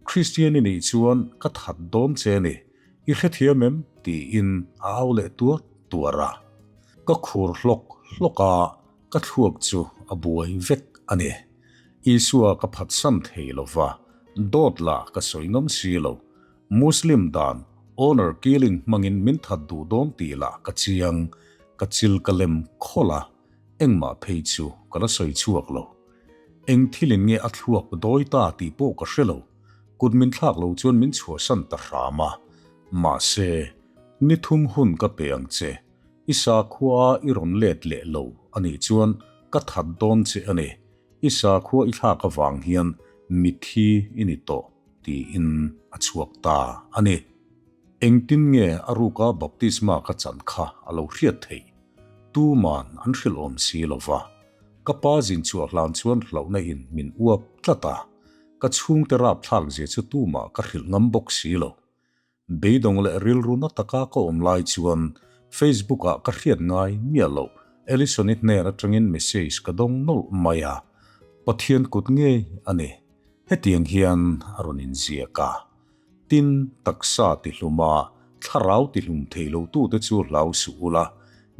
Kristian i nih chuan ka that dawn che ni, i hrethiam em? tiin a au leh tuar tuar a. Ka khur hlawk hlawk a, ka thluak chu a buai vek a ni. Isua ka phatsan thei lo va, dawt lah ka sawi ngam si lo. Muslim dan honor killing hmangin min that duh dawn tih lah ka chiang, ka chil ka lem khawlh a, engmah phei chu ka la sawi chhuak lo. Eng thilin nge a thluak dawi ta tih pawh ka hre lo, kut min thlak lo chuan min chhuahsan ta hram a. Mahse, ni thum hun ka pe ang che. I sakhua i rawn let leh lo a nih chuan ka that dawn che a ni, i sakhua i thlak avang hian mithi i ni tawh tiin a chhuak ta a ni. Engtin nge a ruka baptisma ka chan kha a lo hriat theih? Tuman an hrilh awm si lo va. Ka pa zin chhuah hlan chuan hlauhna in min uap tlat a, ka chhungte rapthlak zia chu tumah ka hrilh ngam bawk si lo. Beidawng leh rilru na taka ka awm lai chuan Facebook ah ka hriat ngai miah loh Allison-i hnen atangin message ka dawng nawlh mai a, Pathian kut ngei a ni. Hetiang hian a rawn inziak a, Tin, taksa tihlum a, thlarau tihlum thei lo tute chu hlau suh ula,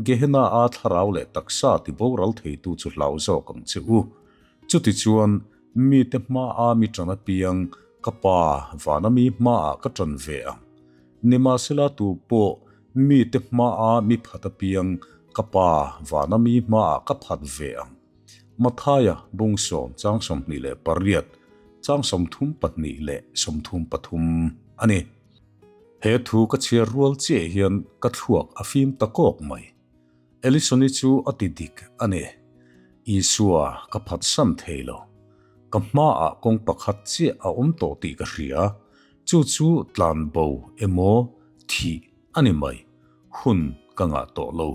Gehenna-a thlarau leh taksa tiboral theitu chu hlau zawk ang che u. Chutichuan, Mite hmaa mi ṭan apiang ka pa vana mi hmaah ka ṭan ve ang. Nimahsela tu pawh mite hmaa mi phat apiang ka pa vana mi hmaah ka phat ve ang. Mathaia bung sawm chang 28, chang 32 leh 33 a ni. He thu ka chhiar rual chiah hian ka thluak a fim ta kawk mai. Ellison-i chu a ti dik a ni. Isua ka phatsan thei lo. Ka hmaah kawng pakhat chiah a awm tawh tih ka hria, chu chu tlan bo emaw thih a ni mai, hun ka ngah tawh lo.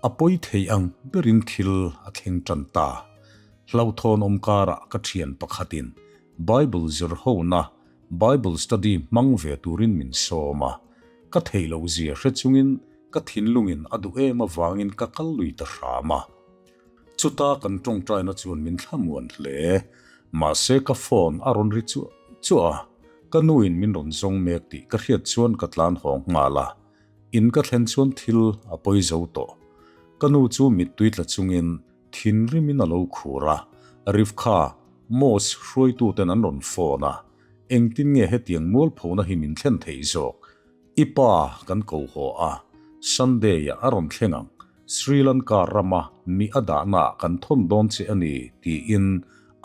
A pawi thei ang berin thil a thleng tan ta. Hlauhthawn awm karah ka thian pakhatin Bible zir hona Bible study hmang ve turin min sawm a, ka theih loh zia hre chungin ka thinlungin a duh em avangin ka kal lui ta hram a. Chuta kan tawngtaina chuan min thlamuan hle. Mahse ka phone a rawn ri chuah chuah a, ka nuin min rawn zawng mek tih ka hriat chuan ka tlan hawng nghal a. In ka thlen chuan thil a pawi zo tawh. Ka nu chu mittui tla chungin Thinrimin a lo khur a, Rivka, Mosque hruaituten an rawn phone a, engtin nge hetiang mualphona hi min thlen theih zawk? I pa kan ko haw a, Sunday-ah a rawn thleng ang, Sri Lanka rama mi a dahnaah kan thawn dawn che a ni, tiin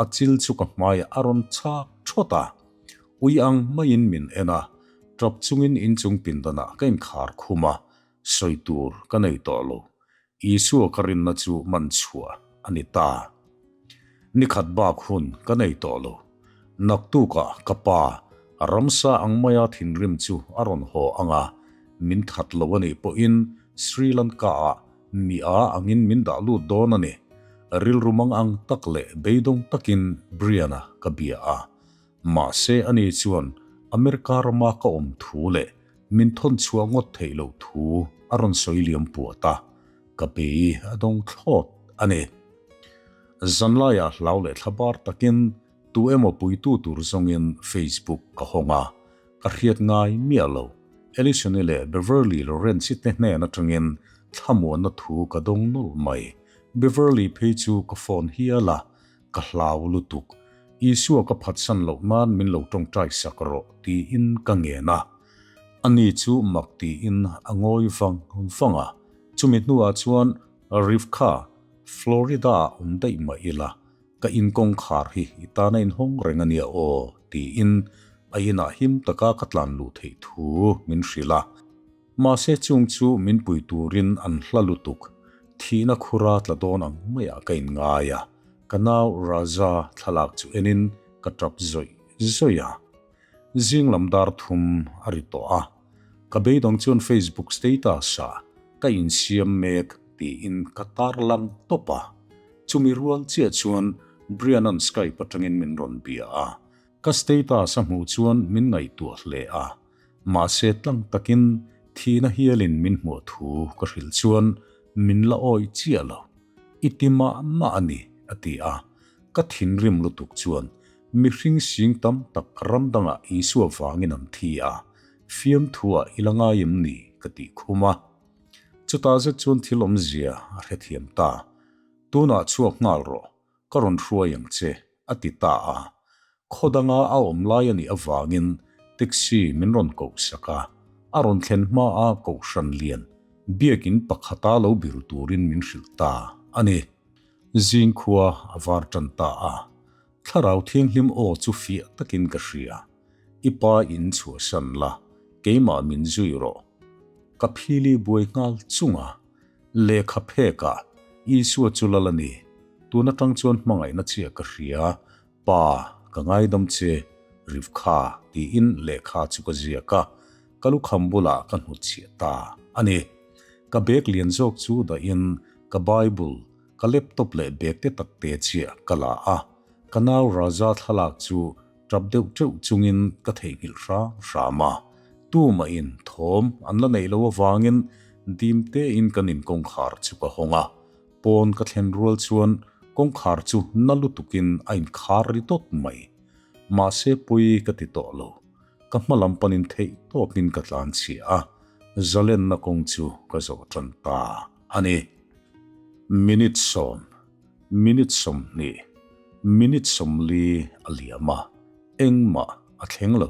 a chil chu ka hmaiah a rawn chhak thawt a. Ui ang maiin min en a, tap chungin inchung pindanah ka inkhar khum a. Sawi tur ka nei tawh lo. Isua ka rinna chu man chhuah a ni ta. Ni khat bak hun ka nei tawh lo. Naktukah ka pa, ramsa ang maia thinrim chu a rawn haw ang a, min that lo a nih pawhin Sri Lanka-ah mi a angin min dah lut dawn a ni. Rilru mang ang tak leh beidawng takin Brian-a ka bia a. Mahse ani chuan America rama ka awm thu leh min thawn chhuah ngawt theih loh thu a rawn sawi liam puat a, ka bei a dawng thlawt a ni. Zanlaiah hlau leh thlabar takin tu emaw puitu tur zawngin Facebook ka hawng a, ka hriat ngai miah lo. Alison-i leh Beverly Lawrence-i te hnen atangin thlamuanna thu ka dawng nawlh mai. Beverly phei chu ka phone hial a, Ka hlau lutuk. Isua ka phatsan loh nan min lo tawngtai sak rawh tiin ka ngen a. Ani chu mak tiin a ngawi vang vang a. Chumi hnuah chuan Rivka, Florida-ah awm daih mah ila, ka in kawngkhar hi i tana inhawng reng a nia aw tiin a inah him taka ka tlan luh theih thu min hrilh a. Mahse chung chu min pui turin an hla lutuk, thihna khura tla dawn ang maiah ka inngai a, ka nau Raja thlalak chu enin ka tap zawih zawih a. Zing lam dar thum a ri tawh a, ka beidawng chuan Facebook status-ah ka insiam mek tiin ka tarlang tawp a, chumi rual chiah chuan Brian-a'n Skype atangin min rawn bia a, ka status a hmuh chuan min ngaihtuah hle a. Mahse tlang takin thihna hialin min hmuh thu ka hrilh chuan min la awih chiah lo. I ti mah mah a ni, a ti a. Ka thinrim lutuk chuan mihring sing tam tak ram dangah Isua vangin an thi a, fiamthuah i la ngai em ni? ka tih khum a. Chutah zet chuan thil awmzia a hrethiam ta. Tunah chhuak nghal rawh, ka rawn hruai ang che, a ti ta a. Khaw danga a awm lai a nih avangin taxi min rawn koh sak a, a rawn thlen hma a kohhran lian biakin pakhata lo biru turin min hrilh ta a ni. Zing khua a var tan ta a, Thlarau Thianghlim aw chu fiah takin ka hria, I pa in chhuahsan la, keimah min zui rawh. Ka phili buai nghal chung a, Lehkha phekah Isua chu lal a ni, tun atang chuan hmangaihna chiah ka hria, Pa, ka ngaidam che, Rivka, tiin lehkha chu ka ziak a, ka lukham bulah ka hnutchhiah ta a ni. Ka bag lian zawk chu dahin ka Bible, ka laptop leh bag te tak te chiah ka la a, ka nau Raja thlalak chu tap deuh teuh chungin ka theihnghilh hram hram a, tumahin thawm an la neih loh avangin dim tein kan in kawngkhar chu ka hawng a, pawn ka thlen rual chuan kawngkhar chu na lutukin a inkhar ri dawt mai. Mahse pawi ka ti tawh lo, ka hma lam panin theih tawpin ka tlan chhia a, zalenna kawng chu ka zawh tan ta a ni. Minute sawm. Minute 20, minute 40 a liam a, engmah a thleng lo.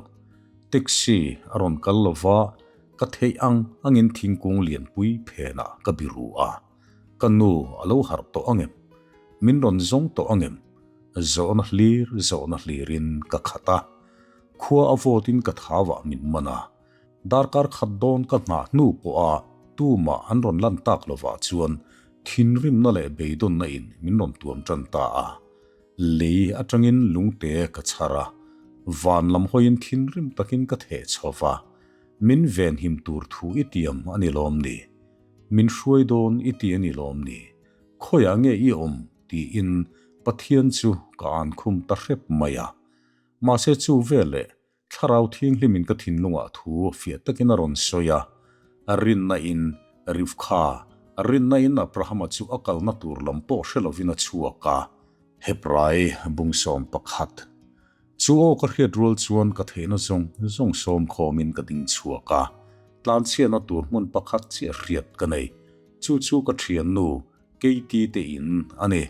Taxi a rawn kal lo va, ka theih ang angin thingkung lianpui phenah ka biru a. Ka nu a lo harh tawh angem? Min rawn zawng tawh angem? Zawhna hlir zawhna hlirin ka khat a. Khua a vawtin ka thauah min man a. Darkar khat dawn ka nghah hnu pawha tumah an rawn lan tak lovah chuan thinrimna leh beidawnna in min rawn tuam tan ta a. Lei atangin lungte ka chhar a, van lam hawiin thinrim takin ka theh chho va, Min venhim tur thu i tiam a ni lawm ni? Min hruai dawn i ti a ni lawm ni? Khawiah nge i awm? tiin Pathian chu ka ankhum ta hrep mai a. Mahse chu veleh Thlarau Thianghlimin ka thinlungah thu fiah takin a rawn sawi a, rinna in Rivka, rinna in Abrahama chu a kalna tur lam pawh hre lovin a chhuak a. Hebrai bung 11. Chu aw ka hriat rual chuan ka theihna zawng zawng sawm khawmin ka ding chhuak a, tlanchhiatna tur hmun pakhat chiah hriat ka nei, chu chu ka thiannu Katie te in a ni.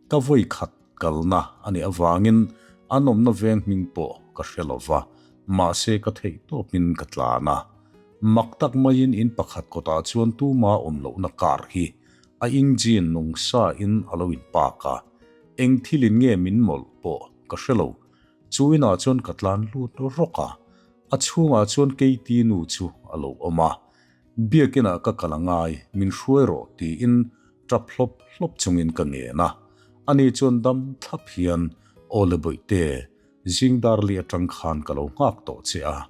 Ka vawi khat kalna a nih avangin an awmna veng hming pawh ka hre lo va, mahse ka theih tawpin ka tlan a. Mak tak maiin in pakhat kawtah chuan tuma awm lohna car hi a engine nung sa in a lo in park a, eng thilin nge min mawlh pawh ka hre lo. Chu inah chuan ka tlan lut rawk a, a chhungah chuan Katie nu chu a lo awm a. Biakinah ka kal a ngai, min hruai rawh tiin tap hlawp hlawp chungin ka ngen a. Ani chuan dam thlap hian, Aw le bawihte, zing dar li atang khan ka lo nghak tawh che a,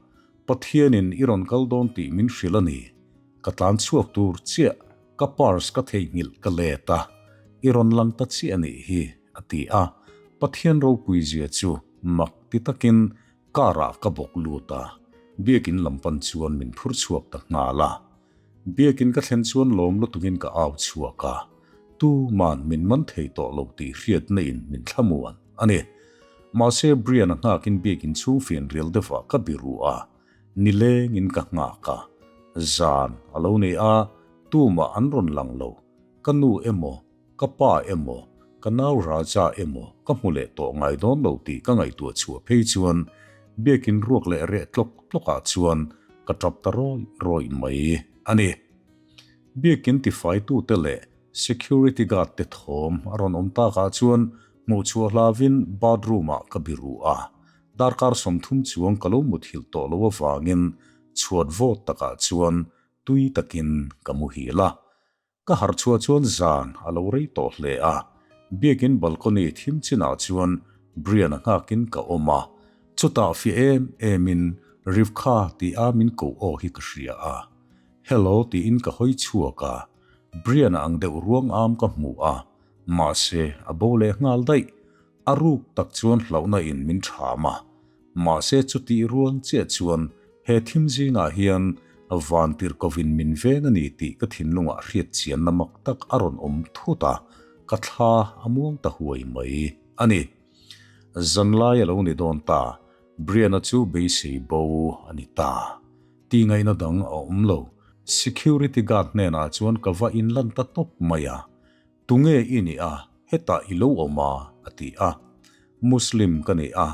Pathianin i rawn kal dawn tih min hrilh a ni. Ka tlan chhuak tur chiah, ka purse ka theihnghilh ka let a, i rawn lang ta chiah a nih hi, a ti a. Pathian ropui zia chu mak ti takin Car ah ka bawk lut a, biakin lam pan chuan min phur chhuak ta nghal a. Biakin ka thlen chuan lawm lutukin ka au chhuak a, tuman min man thei tawh lo tih hriatna in min thlamuan a ni. Mahse Brian a nghakin biakin chhung fian rial deuhah ka biru a, nilengin ka nghak a, zan a lo nei a, tumah an rawn lang lo, ka nu emaw Ka pa emaw, ka nau Raja emaw ka hmu leh tawh ngai dawn lo tih ka ngaihtuah chhuah phei chuan biakin ruak leh reh tlawk tlawkah chuan ka tap ta rawih rawih mai a ni. Biakin tifaitute leh security guard te thawm a rawn awm takah chuan hmuh chhuah hlavin bathroom ah ka biru a, darkar 30 chuang ka lo muthilh tawh loh avangin chhuat vawt takah chuan tui takin ka muhil a. Ka harh chhuah chuan zan a lo rei tawh hle a, biakin balcony thim chinah chuan Brian-a nghakin ka awm a, chutah fiah em emin Rivka ti a min koh aw hi ka hria a. Hello tiin ka hawi chhuak a, Brian-a ang deuh ruang am ka hmu a, mahse a bo leh nghal daih. A ruk tak chuan hlauhna in min ṭham a, mahse chutih rual chiah chuan he thim zingah hian vantirhkovin min veng a ni tih ka thinlungah hriat chianna mak tak a rawn awm thut a, ka thla a muang ta huai mai a ni. Zanlai a lo ni dawn ta, Brian-a chu beisei bo a ni ta. Tih ngaihna dang a awm lo. Security guard hnenah chuan ka va inlan ta tawp mai a. Tunge i nih a, hetah i lo awm a? a ti a. Muslim ka ni a,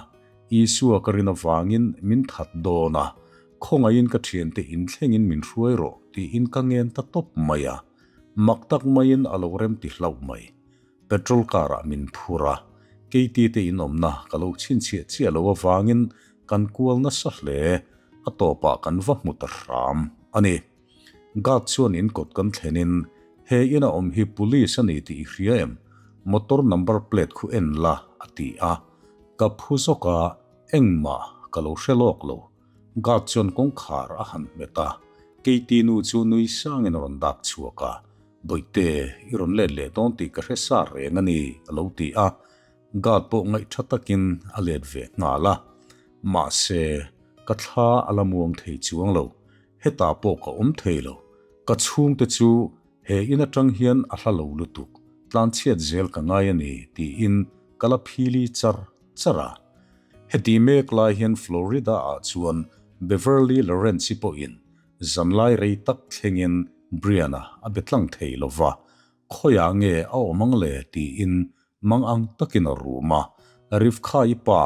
Isua ka rin avangin min that dawn a, khawngaihin ka thiante inthlengin min hruai rawh tiin ka ngen ta tawp mai a. Mak tak maiin a lo rem ti hlauh mai. Petrol car ah min phur a, Katie te inawmna ka lo chhinchhiah chiah lo avangin kan kual nasa hle, a tawpah kan va hmu ta hram a ni. Guard chuan in kawt kan thlenin, He ina awm hi police a ni tih i hria em? Motor number plate khu en la, a ti a. Ka phu zawk a, engmah ka lo hre lawk lo. Guard chuan kawngkhar a han hmet a, Katie nu chu nui sangin a rawn dak chhuak a, Bawihte, i rawn let leh dawn tih ka hre sa reng a ni, a lo ti a. Guard pawh ngaih tha takin a let ve nghal a. Mahse, ka thla a la muang thei chuang lo. Hetah pawh ka awm thei lo. Ka chhungte chu he in atang hian a hla lo lutuk, tlanchhiat zel ka ngai a ni tiin ka la phili char char a. Heti mek lai hian Florida ah chuan Beverly Lawrence-i pawhin zanlai rei tak thlengin Brian-a a be tlang thei lo va, khawiah nge a awm ang le tiin Mang ang takin a rum a, Rivka-i pa,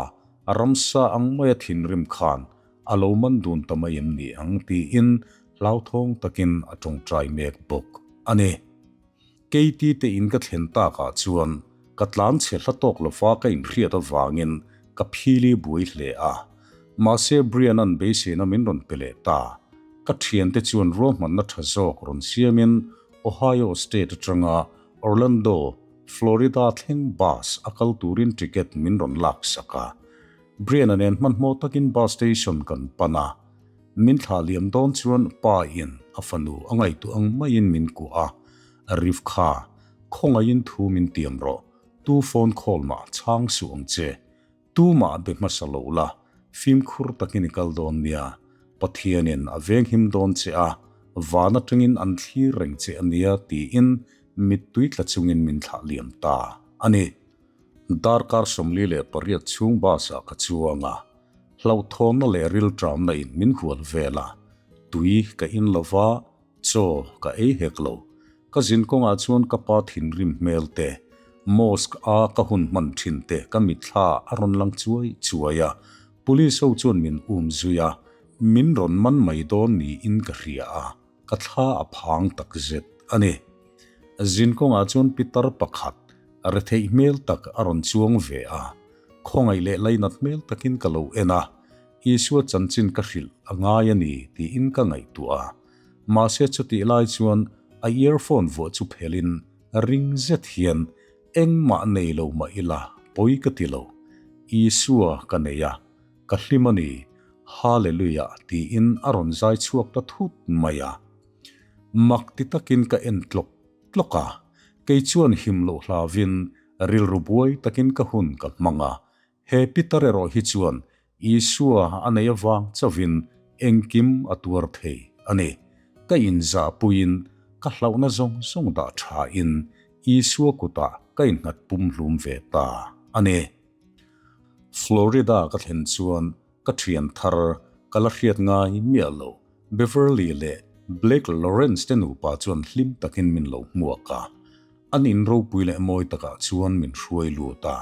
a ramsa ang maia thinrim khan a lo man dun ta mai em ni ang tiin hlauthawng takin a tawngtai mek bawk a ni. Katie te in ka thlen takah chuan ka tlan chhe hla tawk lova ka inhriat avangin ka phili buai hle a. Mahse Brian-a'n beiseina min rawn pe leh ta. Ka thiante chuan ruahmanna tha zawk rawn siamin Ohio State atanga Orlando, Florida thleng bus a kal turin ticket min rawn lak sak a. Brian-a nen hmanhmawh takin bus station kan pan a. Min thlah liam dawn chuan pa in a fanu a ngaihtuah ang maiin min kuah a. Rivka, khawngaihin thu min tiam rawh, tu phone call mah chhang suh ang che. Tumah be hmasa lo la, fimkhur takin i kal dawn nia. Pathianin a venghim dawn che a, van atangin an thlir reng che a nia tiin mittui tla chungin min thlah liam ta a ni. Darkar 48 chhung bus ah ka chuang a, hlauhthawnna leh rilṭamna in min hual vel a, tui ka in lo va, Chaw ka ei hek lo. Ka zin kawngah chuan ka pa thinrim hmel te, mosque a ka hun hman thin te ka mitthla a rawn lang chuai chuai a. Police ho chuan min um zui a, min rawn man mai dawn niin ka hria a, ka thla a phang tak zet a ni. Zin kawngah chuan pitar pakhat retheih hmel tak a rawn chuang ve a, khawngaih leh lainat hmel takin ka lo en a, Isua chanchin ka hrilh a ngai a ni tiin ka ngaihtuah a. Mahse chutih lai chuan a earphone vuah chu phelin ring zet hian engmah nei lo mah ila pawi ka ti lo. Isua ka nei a, ka hlim a ni, Hallelujah tiin a rawn zai chhuak ta thut mai a. Mak ti takin ka en tlawk tlawk a, kei chuan him loh hlauvin rilru buai takin ka hun ka hmang a, he pitar erawh hi chuan Isua a nei avang chauhin engkim a tuar thei a ni. Ka inzahpuiin ka hlauhna zawng zawng dah thain Isua kutah ka innghat pumhlum ve ta a ni. Florida ka thlen chuan ka thian thar ka la hriat ngai miah lo. Beverly leh Blake Lawrence te nupa chuan hlim takin min lo hmuak a. An in ropui leh mawi takah chuan min hruai lut a,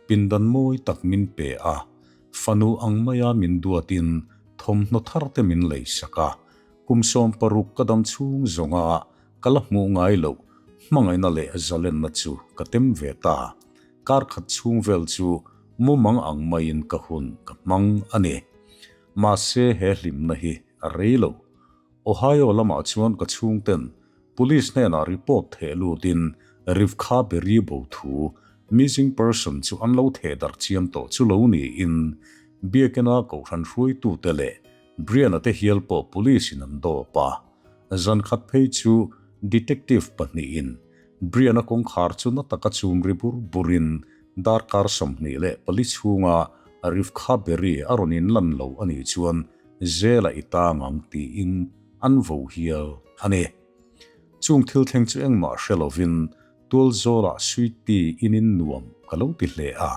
pindan mawi tak min pe a, fanu ang maia min duatin thawmhnaw thar te min lei sak a. Kum 16 ka dam chhung zawnga ka la hmuh ngai loh hmangaihna leh zalenna chu ka tem ve ta. Kar khat chhung vel chu mumang ang maiin ka hun ka hmang a ni. Mahse he hlimna hi a rei lo. Ohio lamah chuan ka chhungten Police hnenah report theh lutin Rivka Berry bo thu missing person chu an lo theh darh chiam tawh chu lo niin Biakina kohhran hruaitute leh Brian-a te hial pawh Police in an dawp a. Zan khat phei chu Detective pahnihin Brian-a kawngkhar chu na taka chum ri bur burin darkar 24 chhunga Rivka Berry a rawn inlan lo a nih chuan Zela i tang ang tiin an vo hial a ni. Chung thil thleng chu engmah hre lovin tualzawlah sweet tea inin nuam ka lo ti hle a,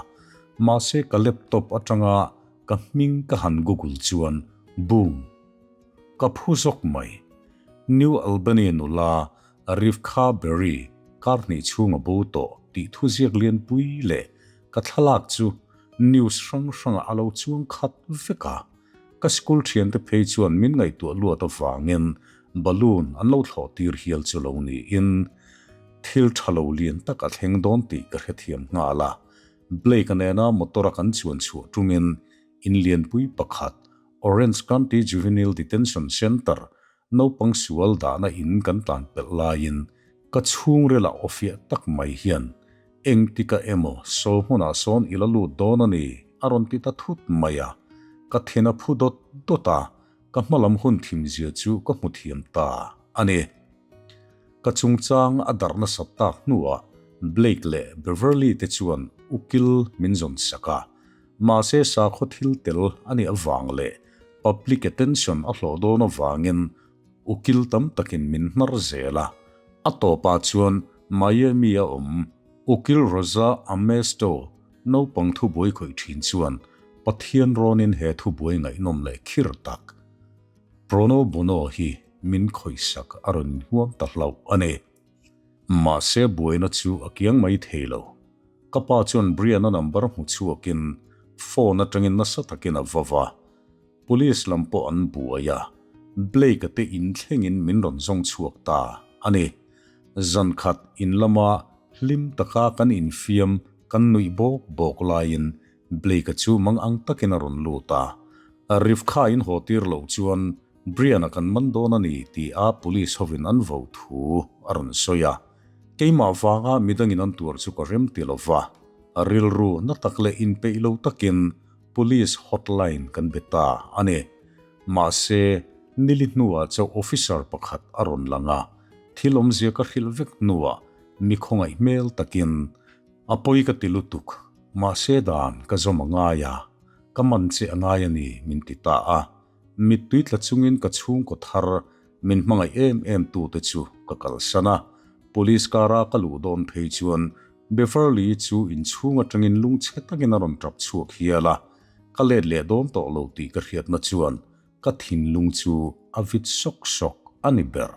mahse ka laptop atanga ka hming ka han google chuan boom! Ka phu zawk mai. New Albany nula Rivka Berry kar hnih chhung a bo tawh tih thuziak lianpui leh ka thlalak chu news hrang hrangah a lo chuang khat vek a. Ka school thiante phei chuan min ngaihtuah luat avangin balloon an lo thlawh tir hial chu lo niin thil tha lo lian tak a thleng dawn tih ka hrethiam nghal a. Blake-a nena motor-a kan chuan chhuah tungin in lianpui pakhat Orange County Juvenile Detention Center naupang sual dahna in kan tlan pelh laiin ka chhungril ah awfiah tak mai hian engtika emaw saw hmunah sawn i la lut dawn a ni a rawn ti ta thut mai a, ka thin a phu dawt dawt a, ka hmalam hun thim zia chu ka hmu thiam ta a ni. Ka chungchang a darh nasat tak hnuah Blake leh Beverly te chuan ukil min zawn sak a, Mahse sakhaw thil tel a nih avang leh public attention a hlawh dawn avangin ukil tam takin min hnar zel a. A tawpah chuan Miami a awm Ukil Rosa Amesto naupang thubuai khawih thin chuan Pathian rawnin he thubuai ngaihnawm leh khir tak Prono Bono hi min khawihsak a rawn inhuam ta hlauh a ni. Mahse buaina chu a kiang mai thei lo. Ka pa chuan Brian-a number hmu chhuakin phone atangin nasa takin a va va. Police lam pawh an buai a, Blake-a te in thlengin min rawn zawng chhuak ta a ni. Zan khat in lama hlim taka kan infiam kan nuih bawk bawk laiin Blake-a chu mang ang takin a rawn lut a. Rivka in haw tir loh chuan Brian-a kan man dawn a ni ti a police hovin an vo thu a rawn sawi a. Keimah vanga midangin an tuar chu ka rem ti lo va, rilru na tak leh inpeih lo takin police hotline kan be ta a ni. Mahse, nili hnuah chauh officer pakhat a rawn lang a, thil awmzia ka hrilh vek hnuah mi khawngaih hmel takin, A pawi ka ti lutuk, mahse dan ka zawm a ngai a, ka man che a ngai a ni min ti ta a. Mittui tla chungin ka chhungkaw thar min hmangaih em em tute chu ka kalsan a, police car a ka luh dawn phei chuan Beverly chu inchhung atangin lungchhe takin a rawn tap chhuak hial a, ka let leh dawn tawh lo tih ka hriatna chuan ka thinlung chu a vit sawk sawk a ni ber.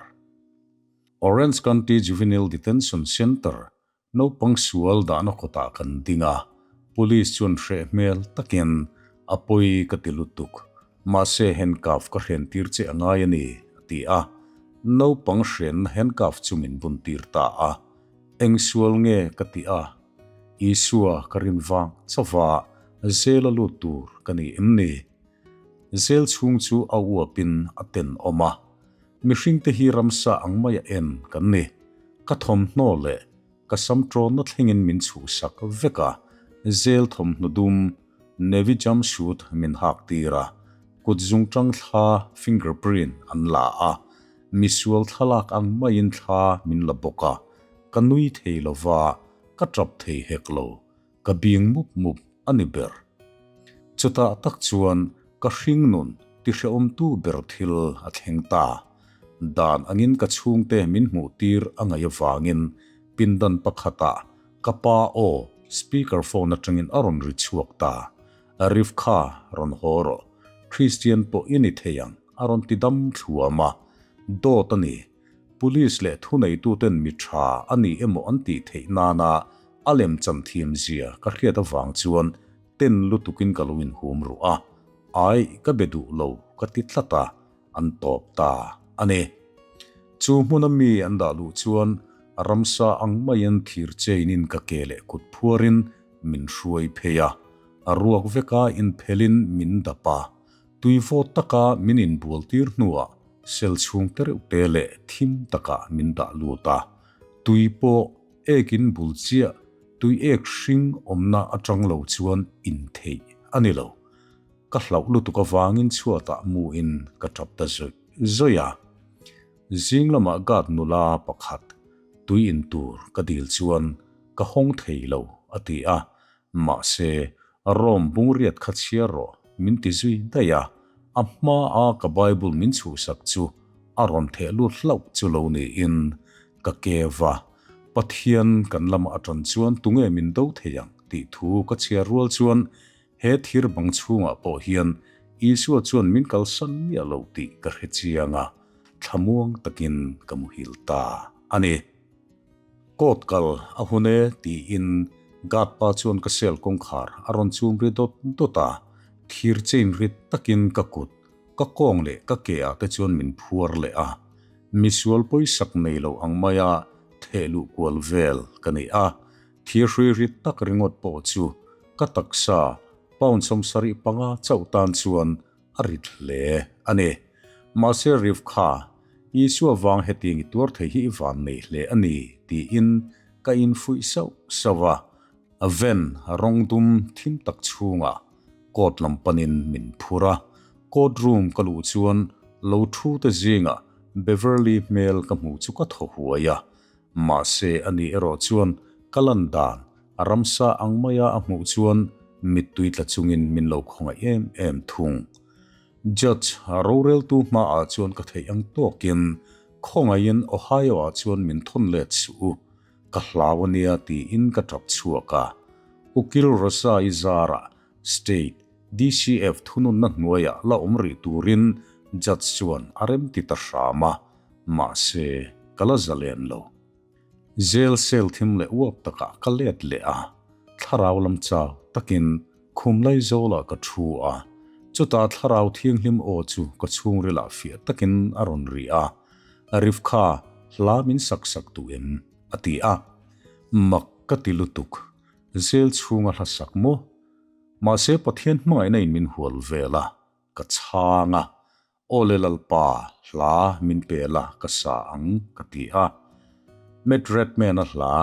Orange County Juvenile Detention Center Naupang sual dahna kawtah kan ding a, police chuan hreh hmel takin, A pawi ka ti lutuk, mahse handcuff ka hren tir che a ngai a ni, a ti a. Naupang hrenna handcuff chu min bun tir ta a. Eng sual nge ka ti a? Isua ka rin vang chauha zela lut tur ka ni em ni? Zel chhung chu a uapin a tenawm a. Mihringte hi ramsa ang maia en kan ni. Ka thawmhnaw leh ka sam ṭawnna thlengin min chhuhsak vek a, zel thawmhnaw dum, navy jumpsuit min hak tir a, kut zungṭang thla, fingerprint, an la a, misual thlalak ang maiin thla min la bawk a, ka nui thei lo va, ka ṭap thei hek lo, ka bing mup mup a ni ber. Chutah tak chuan ka hring nun tihrehawmtu ber thil a thleng ta. Dan angin ka chhungte min hmuh tir a ngaih avangin pindan pakhatah ka pa aw speaker phone atangin a rawn ri chhuak ta. Rivka rawn haw rawh, Christian pawh i ni thei ang a rawn ti dam thluam a. Dawt a ni. Police leh thuneituten mi tha a ni emaw an tih theih nana a lem chan thiam zia ka hriat avang chuan ten lutukin ka lo inhum ruh a, ai ka be duh lo ka ti tlat a, an tawp ta a ni. Chu hmuna mi an dah luh chuan ramsa ang maiin thir chain-in ka ke leh kut phuarin min hruai phei a, a ruak veka inphelin min dap a, tui vawt taka min inbual tir hnuah sel chhung te reuh te leh thim takah min dah lut a, tui pawh Ekin bul chiah tui ek hring awmna atang lo chuan in theih a ni lo. Ka hlauh lutuk avangin chhuatah muin ka tap ta zawih zawih a. Zing lamah guard nula pakhat tui in tur ka dil chuan ka hawng thei lo a ti a, mahse Rome bungriat kha chhiar rawh min ti zui daih a, a hmaa ka Bible min chhuhsak chu a rawn theh lut hlauh chu lo niin ka kev a, Pathian kan lama a tan chuan tunge min do thei ang tih thu ka chhiar rual chuan he thir bang chhungah pawh hian Isua chuan min kalsan miah lo tih ka hre chiang a, thlamuang takin ka muhil ta a ni. Court kal a hun e tiin guard pa chuan ka cell kawngkhar a rawn chum ri dawt dawt a, thir chain rit takin ka kut, ka kawng leh ka ke ah te chuan min phuar leh a, misual pawisak nei lo ang maia theh luh kual vel ka ni a, thir hrui rit tak ringawt pawh chu ka taksa pound 75 chauh tan chuan a rit hle a ni. Mahse Rivka, Isua vang hetiang i tuar thei hi i van nei hle a ni, tiin ka infuih sauh sauh a. A van rawng dum thim tak chhungah court lam panin min phur a. Court room ka luh chuan lo thu te zingah Beverly hmel ka hmuh chu ka thaw huai a. Mahse ani erawh chuan ka lan dan a ramsa ang maia a hmuh chuan mittui tla chungin min lo khawngaih em em thung. Judge roreltu hmaah chuan ka theih ang tawkin khawngaihin Ohio ah chuan min thawn let suh u, ka hlau ania tiin ka tap chhuak a. Ukil Rosa-i zarah State DCF thununna hnuaiah la awm rih turin Judge chuan a remti ta hram a, mahse ka la zalen lo. Jail cell thim leh uap takah ka let leh a, thlarau lam chau takin khum lai zawlah ka thu a, chutah thlarau thianghlim aw chu ka chhungrilah fiah takin a rawn ri a, Rivka, hla min sak sak duh em? a ti a, mak ka ti lutuk, jail chhunga hla sak maw? Mahse Pathian hmangaihna in min hual vel a, ka chhang a, Awle Lalpa, hla min pe la ka sa ang, ka ti a. Matt Redman-a hla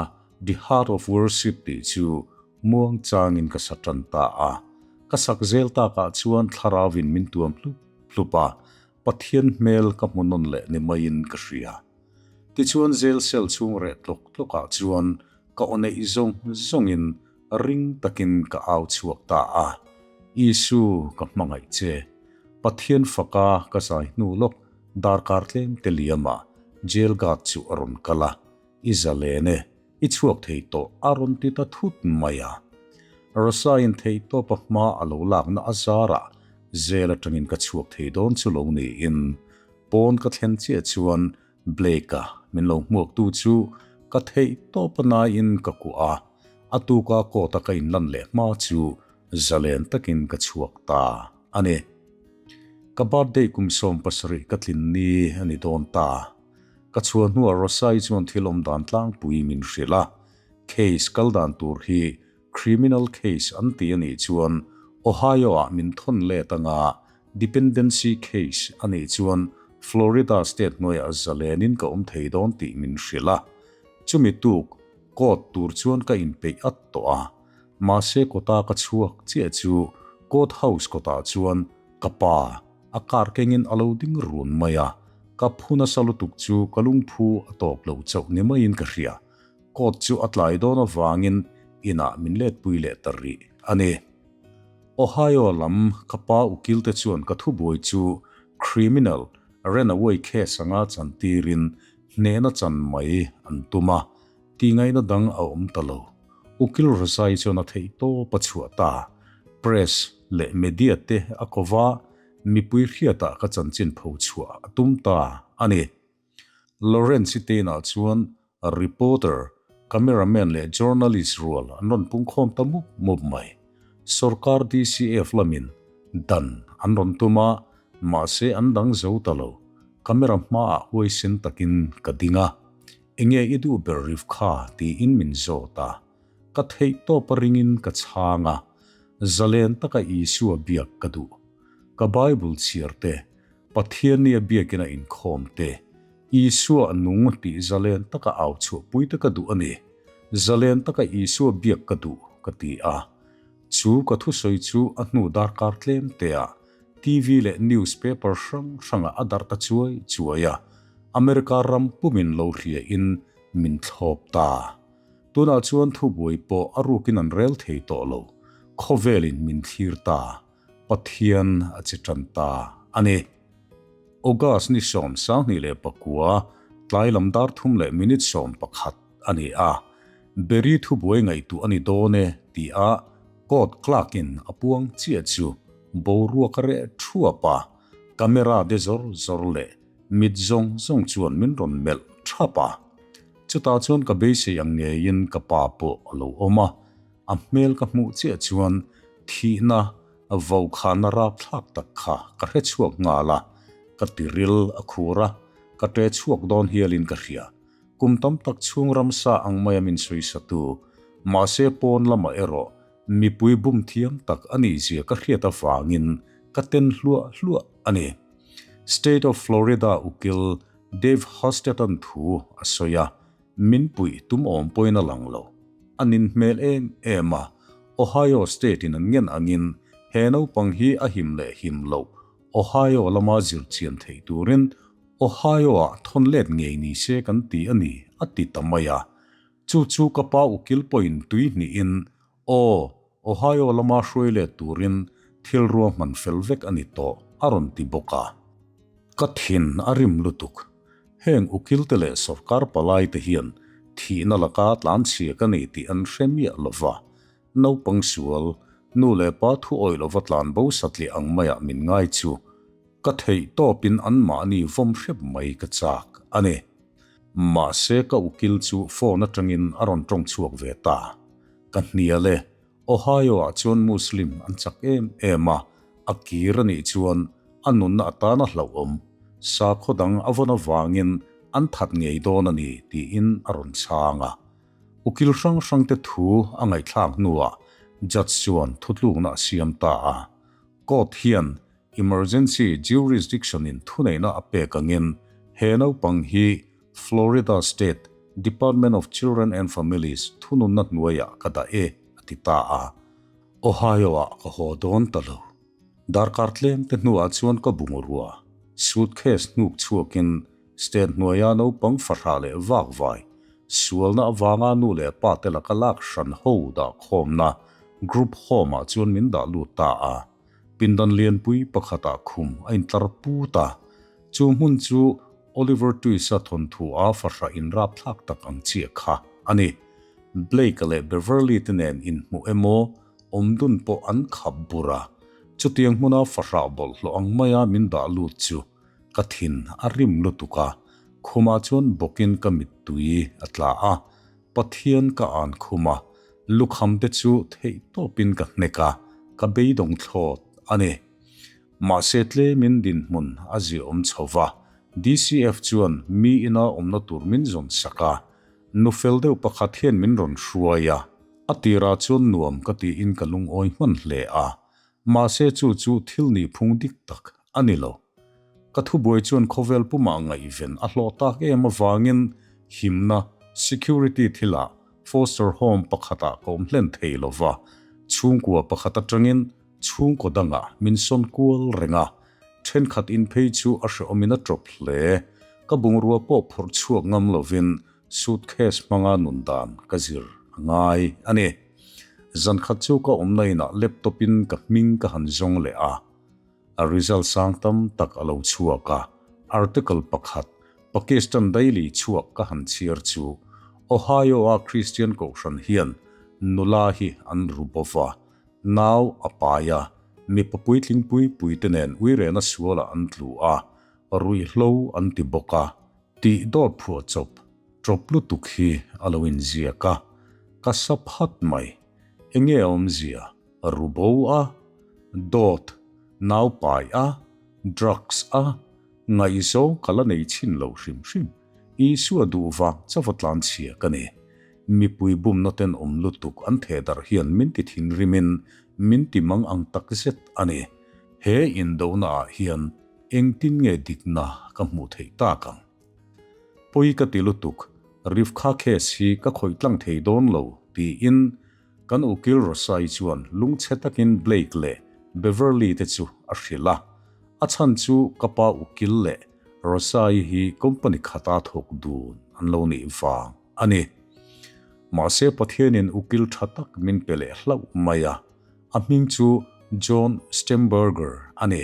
The Heart of Worship tih chu muang changin ka sa tan ta a. Ka sak zel takah chuan thlarauin min tuam hlup hlup a, Pathian hmel ka hmu nawn leh ni maiin ka hria. Tichuan jail cell chhung reh tlawk tlawkah chuan ka aw neih zawng zawngin ring takin ka au chhuak ta a, Isu, ka hmangaih che. Pathian faka ka zai hnu lawk darkar tlem te liamah jail guard chu a rawn kal a, I zalen e, i chhuak thei tawh a rawn ti ta thut mai a. Rosa-in theihtawpa hma a lo lakna a zarah jail atangin ka chhuak thei dawn chu lo niin pawn ka thlen chiah chuan Blake-a min lo hmuaktu chu ka theih tawp a naiin ka kuah a, a tuka court-a ka inlan leh hma chu zalen takin ka chhuak ta a ni. Ka birthday kum 70 ka tlin ni a ni dawn ta. Ka chhuah hnuah Rosa-i chuan thil awm dan tlangpui min hrilh a, case kal dan tur hi criminal case an ti a nih chuan Ohio-ah min thawn let anga dependency case a nih chuan. Florida state hnuaiah zalenin ka awm thei dawn tih min hrilh a. Chumi tuk court tur chuan ka inpeih at tawh a. Mahse kawta ka chhuak chiah chu court house kawtah chuan ka pa a car kengin a lo ding run mai a. Ka phu nasa lutuk chu ka lungphu a tawp lo chauh ni maiin ka hria. Court chu a tlai dawn avangin inah min letpui leh ta rih a ni. Ohio lam ka pa ukilte chuan ka thubuai chu criminal runaway case anga chantirin hnehna chan mai an tum a, tihngaihna dang a awm ta lo. Ukil Razai chuan a theih tawp a chhuah ta. Press leh media te a ko va, mipui hriatah ka chanchin pho chhuah a tum ta a ni. Lawrence i teinah chuan reporter, cameraman leh journalist rual an rawn pungkhawm ta mup mup mai. Sorkar DCF lamin dan an rawn tum a, mahse an dang zo ta lo. Camera hmaah huaisen takin ka ding a, Enge i duh ber Rivka? tiin min zawt a. Ka theih tawp a ringin ka chhang a, zalen taka Isua biak ka duh. Ka Bible chhiar te, Pathian nia biakina inkhawm te, Isua a nung tih zalen taka au chhuahpui te ka duh a ni. Zalen taka Isua biak ka duh, ka ti a. Chu ka thusawi chu a hnu darkar tlem teah TV leh newspaper hrang hrangah a darh ta chuai chuai a, America ram pumin lo hriain min thlawp ta. Tunah chuan thubuai pawh a rukin an rel thei tawh lo, khawvelin min thlir ta. Pathian a che tan ta a ni. August ni 29 tlai lam dar thum leh minute 11 a ni a, Berry thubuai ngaihtuah a ni dawn e ti a court clerk in a puang chiah chu boruak a reh thuap a, camera de zawr zawr leh mit zawng zawng chuan min rawn melh thap a. Chutah chuan ka beisei ang ngeiin ka pa pawh a lo awm a, A hmel ka hmuh chiah chuan thihna vaukhana rapthlak tak kha ka hre chhuak nghal a, ka tiril a khur a, ka ṭe chhuak dawn hialin ka hria. Kum tam tak chhung ramsa ang maia min sawisatu, mahse pawn lamah erawh mipui bum thiam tak a nihzia ka hriat avangin ka ten hluah hluah a ni. State of Florida ukil Dave Hostetton thu a sawi a, Min puih tum awm pawhin a lang lo. A nin hmel em em a, Ohio State in an ngen angin he naupang hi a him leh him loh Ohio lama zir chian theih turin Ohio ah thawn let ngei ni se kan ti a ni, a ti ta mai a. Chu chu ka pa ukil pawhin tui hnihin Aw, Ohio lama hruai let turin thil ruahman fel vek a ni tawh, a rawn ti bawk a. Ka thin a rim lutuk. Heng ukilte leh sawrkar palaite hian thihna laka tlanchhia ka nei tih an hre miah lo va. Naupang sual, nu leh pa thu awih lova tlan bo satliah ang maiah min ngai chu ka theih tawpin anmahni vawm hrep mai ka chak a ni. Mahse ka ukil chu phone atangin a rawn tawng chhuak ve ta. Ka hnial e, Ohio ah chuan Muslim an chak em em a, a kir a nih chuan a nunna atana hlauhawm, sakhaw dang a vawn avangin an that ngei dawn a ni tiin a rawn chhang a. Ukil hrang hrangte thu a ngaihthlak hnuah Judge chuan thutlukna a siam ta a. Court hian Emergency Jurisdiction in thuneihna a pek angin he naupang hi Florida State Department of Children and Families thununna hnuaiah ka dah e, a ti ta a. Ohio-ah ka haw dawn ta lo. Darkar tlem te hnuah chuan ka bungrua, suitcase hnuk chhuakin state hnuaia naupang fahrah leh vakvai, sualna avanga nu leh pa te laka lak hran ho dah khawmna group home-ah chuan min dah lut ta a. Pindan lianpui pakhatah khum a intlar put a, chu hmun chu Oliver Twist-a thawnthu a fahrah inrapthlak tak ang chiah kha a ni. Blake-a leh Beverly te nen inhmuh emaw awmdun pawh an khap bur a, chutiang hmuna fahrah bawlhhlawh ang maia min dah lut chu ka thin a rim lutuk a, khumah chuan bawkin ka mittui a tla a, Pathian ka an khum a, lukham te chu theihtawpin ka hnek a, ka beidawng thlawt a ni. Mahse tlemin dinhmun a ziaawm chho va, DCF chuan mi ina awmna tur min zawn sak a, nu fel deuh pakhat hian min rawn hruai a, a tirah chuan nuam ka tiin ka lungawi hman hle a, mahse chu chu thil nihphung dik tak a ni lo. Ka thubuai chuan khawvel pumah ngaihven a hlawh tak em avangin himna, security, thilah foster home pakhatah ka awm hlen thei lo va, chhungkua pakhat atangin chhungkaw dangah min sawn kual reng a, thenkhat in phei chu a hrehawmin a tawp hle. Ka bungrua pawh phawrh chhuak ngam lovin suitcase hmanga nun dan ka zir a ngai a ni. Zankhat chu ka awmna inah laptop in ka hming ka han zawng leh a. A result sang tam tak a lo chhuak a, article pakhat Pakistan Daily chhuak ka han chhiar chu Ohio-a Christian kohhran hian nula hi an ru bo va, nau a pai a, mipa puitling pui pui te nen uirena sualah an tlu a, ruihhlo an ti bawk a, tih dawt phuah chawp ṭawp lutuk hi a lo inziak a, ka sa phat mai. Enge a awmzia? Rubo a, dawt, naupai a, drugs a, ngaihzawng ka la nei chhin lo hrim hrim. Isua duh vang chauha tlanchhia ka ni. Mipui bumna tenawm lutuk an thehdarh hian min ti thinrimin min ti mang ang takzet a ni. He indona ah hian engtin nge dikna ka hmuh theih tak ang? Pawi ka ti lutuk, Rivka case hi ka khawih tlang thei dawn lo, tiin Kan ukil Rosai chuan lungchhe takin Blake leh Beverly te chu a hrilh a. A chhan chu ka pa ukil leh Rosai hi company khata thawk dun an lo nih vang a ni. Mahse Pathianin ukil tha tak min pe leh hlauh mai a. A hming chu John Stemberger a ni.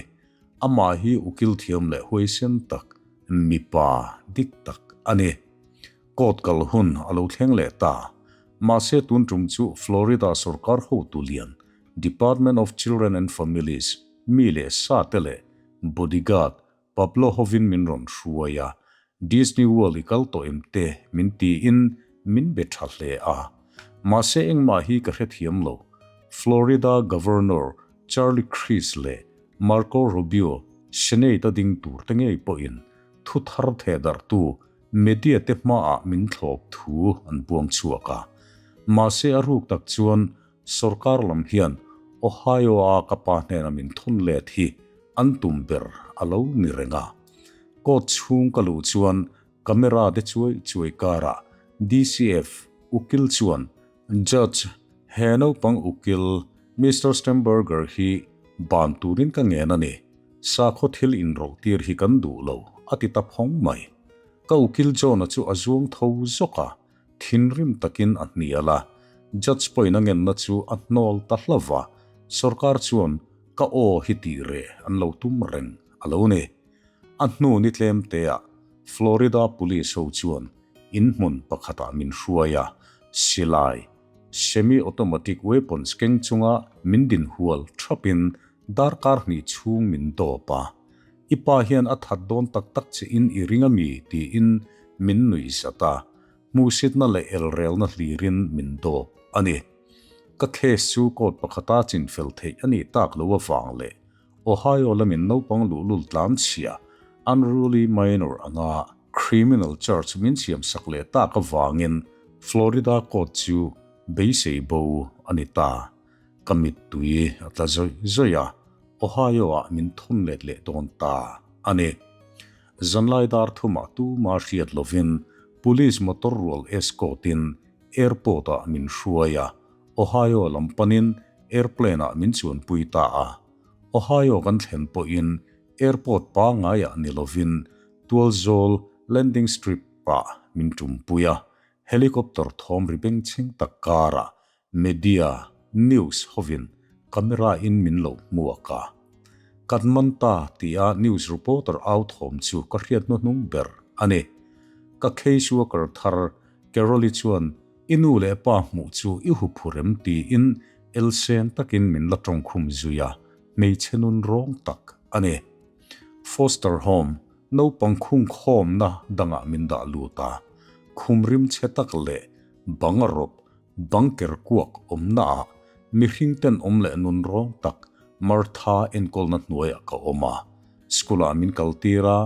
Amah hi ukil thiam leh huaisen tak, mipa dik tak a ni. Court kal hun a lo thleng leh ta. Mahse tun tum chu Florida sorkar hotu lian, Department of Children and Families, mi leh sa te leh bodyguard Pablo hovin min rawn hruai a, Disney World i kal tawh em te min tiin min be tha hle a. Mahse engmah hi ka hrethiam lo. Florida Governor Charlie Crist leh Marco Rubio Senate a ding tur te ngei pawhin thu thar thehdarhtu Media te hmaah min thlawp thu an puang chhuak a. Mahse a ruk tak chuan sorkar lam hian Ohio-a ka pa hnena min thawn let hi an tum ber a lo ni reng a. Court chhung ka luh chuan camera te chuai chuai karah DCF ukil chuan Judge, he naupang ukil Mister Stemberger hi ban turin ka ngen a ni. Sakhaw thil inrawlh tir hi kan duh lo, a ti ta phawng mai. Ka ukil John-a chu a zuang tho zawk a, thinrim takin a hnial a. Judge pawhin a ngenna chu a hnawl ta hla va, sorkar chuan ka aw hi tih reh an lo tum reng a lo ni. A hnu ni tlem teah Florida Police ho chuan inhmun pakhatah min hruai a, silai, semi-automatic weapons keng chunga min din hual thapin darkar hnih chhung min dawp a. I pa hian a that dawn tak tak che in i ring a mi? tiin min nuih zat a, hmuhsitna leh elrelna hlirin min dawp a ni. Ka case chu court pakhata chinfel theih a nih tak lo avang leh Ohio lamin naupang luhlul tlanchhia unruly minor anga criminal charge min siamsak leh tak avangin Florida court chu beisei bo a ni ta. Ka mittui a tla zawih zawih a, Ohio-ah min thawn let leh dawn ta a ni. Zanlai dar thumah tuma hriat lovin police motor rual escort-in airport-ah min hruai a, Ohio lam panin airplane-ah min chuanpui ta a. Ohio kan thlen pawhin airport pangaiah ni lovin tualzawl landing strip-ah min tumpui a, helicopter thawm ri bengchheng tak karah Media, news hovin camera in min lo hmuak a. Kan man ta tia news reporter au thawm chu ka hriat hnuhnung ber a ni. Ka case worker thar Carol-i chuan i nu leh pa hmuh chu i huphur em tiin elsen takin min la tawngkhum zui a, hmeichhe nun rawng tak a ni. Foster home, naupang khungkhawmna dangah min dah lut a, khum rimchhe tak leh bang a rawp Bunker kuak awmnaah mihring tenawm leh nun rawng tak Martha enkawlna hnuaiah ka awm a. School-ah min kaltir a,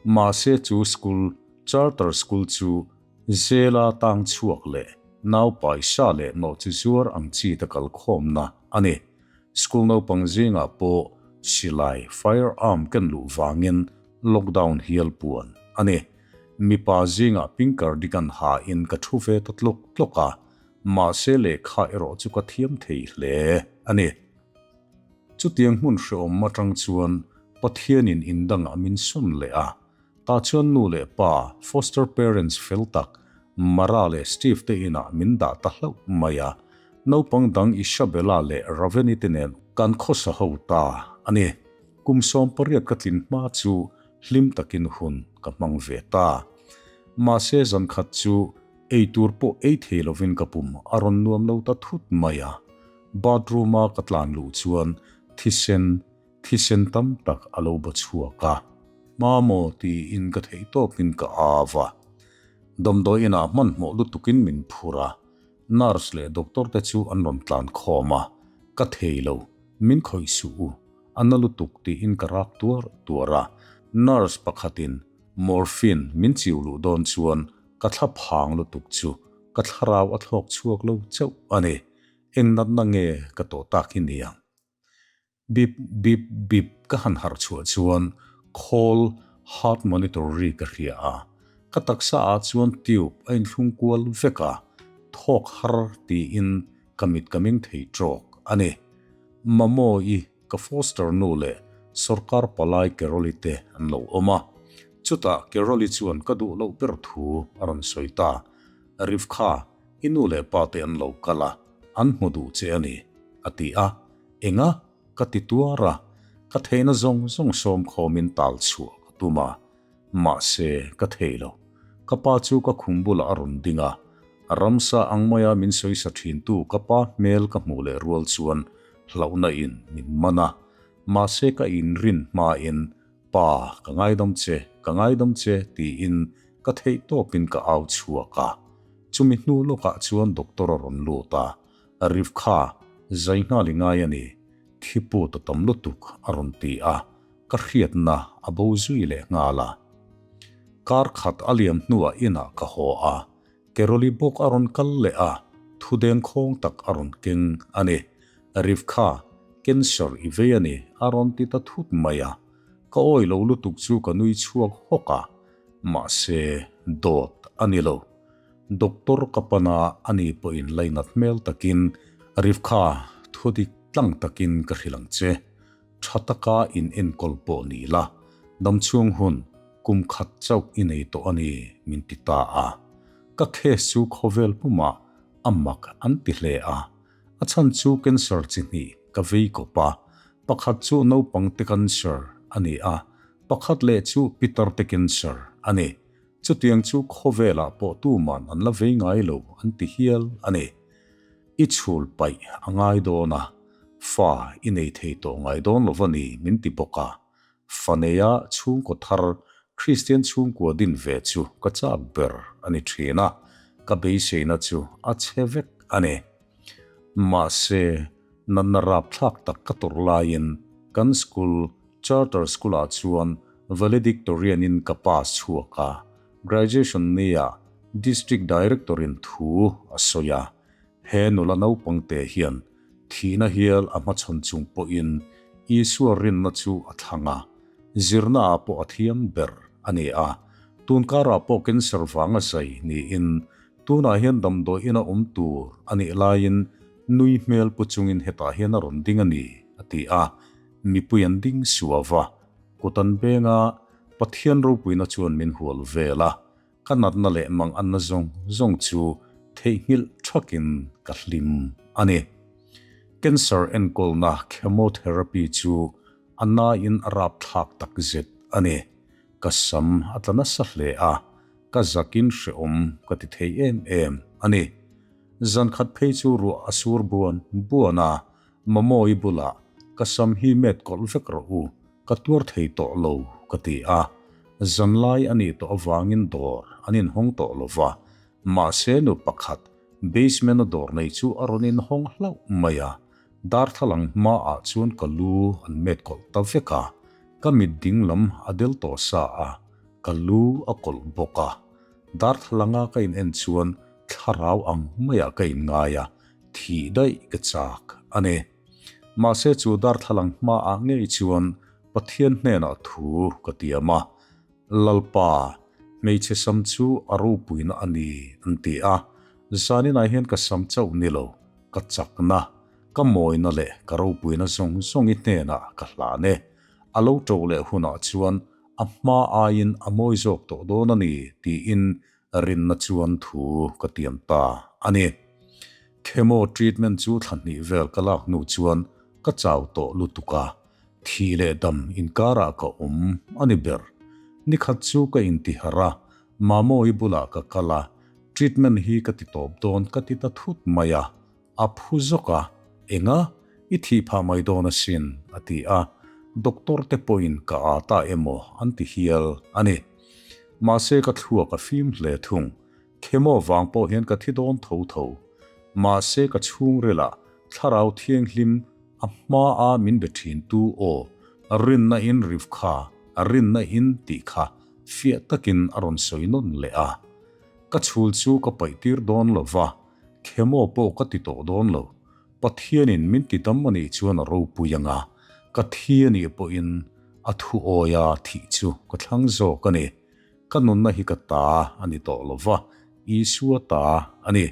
mahse chu school, charter school chu zela tang chhuak leh nau paisa leh nawhchi zuar ang chi te kalkhawmna a ni. School naupang zingah pawh silai, firearm, ken luh vangin. Lockdown hial puan a ni. Mipa zingah pink cardigan ha in ka thu ve ta tlawk tlawk a, mahse lehkha erawh chu ka thiam thei hle a ni. Chutiang hmun hrehawm atang chuan Pathianin indangah min sawn leh a, tah chuan nu leh pa, foster parents fel tak, Mara leh Steve te inah min dah ta hlauh mai a, naupang dang Isabella leh Raveni te nen kan khawsa ho ta a ni. Kum 18 ka tlin hma chu hlim takin hun ka hmang ve ta. Mahse zankhat chu eitur pawh ei thei lovin ka pum a rawn nuam lo ta thut mai a. Bathroom a ka tlan luh chuan thisen, thisen tam tak a lo ba chhuak a. Mamaw tiin ka theih tawkin ka au a. Damdawi inah hmanhmawh lutukin min phur a. Nurse leh doctor te chu an rawn tlan khawm a. Ka thei lo, min khawih suh u. A na lutuk tiin ka rak tuar tuar a. Nurse pakhatin morphine min chiu luh dawn chuan ka thla phang lutuk chu ka thlarau a thlawk chhuak lo chauh a ni. Eng natna nge ka tawh tak hi niang? Bip bip bip ka han harh chhuah chuan khawl heart monitor ri ka hria a. Ka taksa ah chuan tube a inthlung kual vek a, thawk har tiin ka mit ka meng thei trawk a ni. Mamawii ka foster nu leh sorkar palai Carol-i te an lo awm a. Chutah Carol-i chuan ka duh loh ber thu a rawn sawi ta. Rivka, i nu leh pa te an lo kal a, an hmu duh che a ni, a ti a. Enga? Ka ti tuar a, ka theihna zawng zawng sawm khawmin tal chhuah ka tum a. Mahse, ka thei lo. Ka pa chu ka khum bulah a rawn ding a, ramsa ang maia min sawisa thintu ka pa hmel ka hmuh leh rual chuan hlauhna in min man a. Mahse ka inrin hmain, Pa, ka ngaidam che, ka ngaidam che, tiin ka theih tawpin ka au chhuak a. Chumi hnu lawkah chuan doctor a rawn lut a, Rivka, zai nghal i ngai a ni, thi put a tam lutuk, a rawn ti a. Ka hriatna a bo zui leh nghal a. Kar khat a liam hnuah inah ka haw a, Keroli bawk a rawn kal leh a, thu dengkhawng tak a rawn keng a ni. Rivka, cancer i vei a ni, a rawn ti ta thut mai a. Ka awi lo lutuk chu ka nui chhuak hawk a, mahse dawt a ni lo. Doctor ka pan a, ani pawhin lainat hmel takin, Rivka, thu dik tlang takin ka hrilh ang che. Tha taka in enkawl pawh ni la, damchhung hun kum khat chauh i nei tawh a ni, min ti ta a. Ka case chu khawvel pumah a mak an ti hle a. A chhan chu cancer chi hnih ka vei kawp a, pakhat chu naupang te cancer a ni a, pakhat leh chu pitar te cancer a ni. Chutiang chu khawvelah pawh tuman an la vei ngai lo an ti hial a ni. I chhul paih a ngai dawn a, fa i nei thei tawh ngai dawn lo va ni min ti bawk a. Fa neia chhungkaw thar Kristian chhungkua din ve chu ka chak ber a ni thin a, ka beiseina chu a chhe vek a ni. Mahse, natna rapthlak tak ka tawrh laiin kan school, Charter School-ah chuan valedictorian-in ka pass chhuak a, Graduation nia District Director-in thu a sawi a, he nula naupangte hian thihna hial a hmachhawn chung pawhin Isua rinna chu a thlang a, zirnaah pawh a thiam ber a ni a, tunkarah pawh cancer vanga zai niin tunah hian damdawi ina awm tur a nih laiin nui hmel pu chungin hetah hian a rawn ding a ni, a ti a, mipui an ding suau a. Kut an beng a, Pathian ropuina chuan min hual vel a, ka natna leh mang anna zawng zawng chu theihnghilh thakin ka hlim a ni. Cancer enkawlna chemotherapy chu a naiin a rapthlak takzet a ni. Ka sam a tla nasa hle a, ka zakin hrehawm ka ti thei em em a ni. Zankhat phei chu ruah a sur buan buan a, Mamawi bulah ka sam hi met kawlh vek rawh u, ka tuar thei tawh lo, ka ti a. Zanlai a nih tawh avangin dawr an inhawng tawh lo va, mahse nu pakhat basement-a dawr nei chu a rawn inhawng hlauh mai a, darthlalang hmaah chuan ka lu an met kawlh ta vek a, ka mit ding lam a del tawh sa a, ka lu a kawlh bawk a. Darthlalanga ka in en chuan thlarau ang maiah ka inngai a, Thih daih ka chak a ni. Mahse chu darthlalang hmaah ngei chuan Pathian hnenah thu ka tiam a, Lalpa, hmeichhe sam chu a ropuina a ni, an ti a. Zaninah hian ka sam chauh ni lo, ka chakna, ka mawina leh ka ropuina zawng zawng i hnenah ka hlan e. A lo ṭo leh hunah chuan a hma aiin a mawi zawk tawh dawn a ni, tiin rinna chuan thu ka tiam ta a ni. Chemo treatment chu thla hnih vel ka lak hnu chuan ka chau tawh lutuk a, thih leh dam inkarah ka awm a ni ber. Nikhat chu ka intiharh a, Mamawii bulah ka kal a, treatment hi ka ti tawp dawn ka ti ta thut mai a, A phu zawk a, Enga? I thih phah mai dawn asin, a ti a, doctor te pawhin ka â ta emaw an ti hial a ni. Mahse ka thluak a fim hle thung. Chemo vang pawh hian ka thi dawn tho tho. Mahse ka chhungrilah thlarau thianghlim a hmaa min be thintu aw, rinna in Rivka, rinna in tih kha fiah takin a rawn sawi nawn leh a. Ka chhul chu ka paih tir dawn lo va, Chemo pawh ka ti tawh dawn lo. Pathianin min ti dam a nih chuan a ropui ang a, ka thi a nih pawhin a thu awia thih chu ka thlang zawk a ni. Ka nunna hi ka ta a ni tawh lo va, Isua ta a ni.